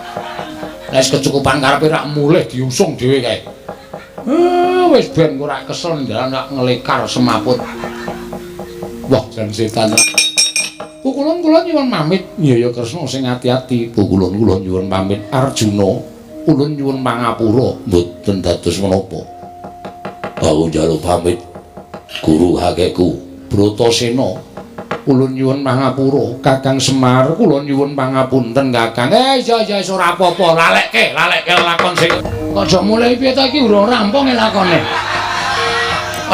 Nek wis kecukupan karepe rak mulih diusung dhewe kae. Wis ben ora kesel ndalan rak ngelekar semaput. Wah, jan setan. Pukulun kula nyuwun pamit. Iya ya Kresna sing ati-ati. Pukulun kula nyuwun pamit. Arjuna, ulun nyuwun pangapura mboten dados menapa. Aku njaluk pamit guru hakeku Bratasena. Ulun nyuwun pangapura Kakang Semar, kula nyuwun pangapunten Kakang. Iya iya ora apa-apa, lalekke, lalekke lakon sing kok aja mulai piye ta iki urung rampung lakone.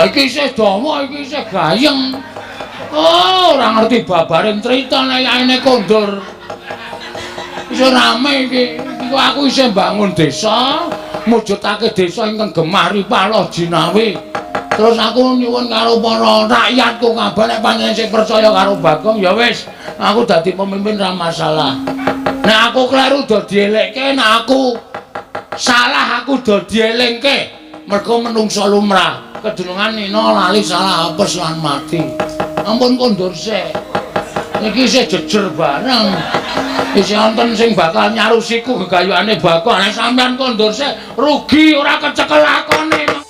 Iki isih dawa, iki isih gayeng. Oh, ora ngerti babaring crita nek yaene kondur. Isih rame iki. Iku aku isih mbangun desa, mujudake desa ingkang gemah ripah loh jinawi. Terus aku nyuwun karo para rakyatku kabeh nek panjenengan sing percaya karo Bagong ya wis, aku dadi pemimpin ra masalah. Nek aku kleru do dielekke, nek aku salah aku do dielingke. Mergo menungsa lumrah, kedunungan nina lali salah apes lan mati. Ampun kondur sik. Iki isih jejer bareng. Isih wonten sing bakal nyarusiku gegayuhane Bagong. Nek sampean kondur sik rugi ora kecekel lakone.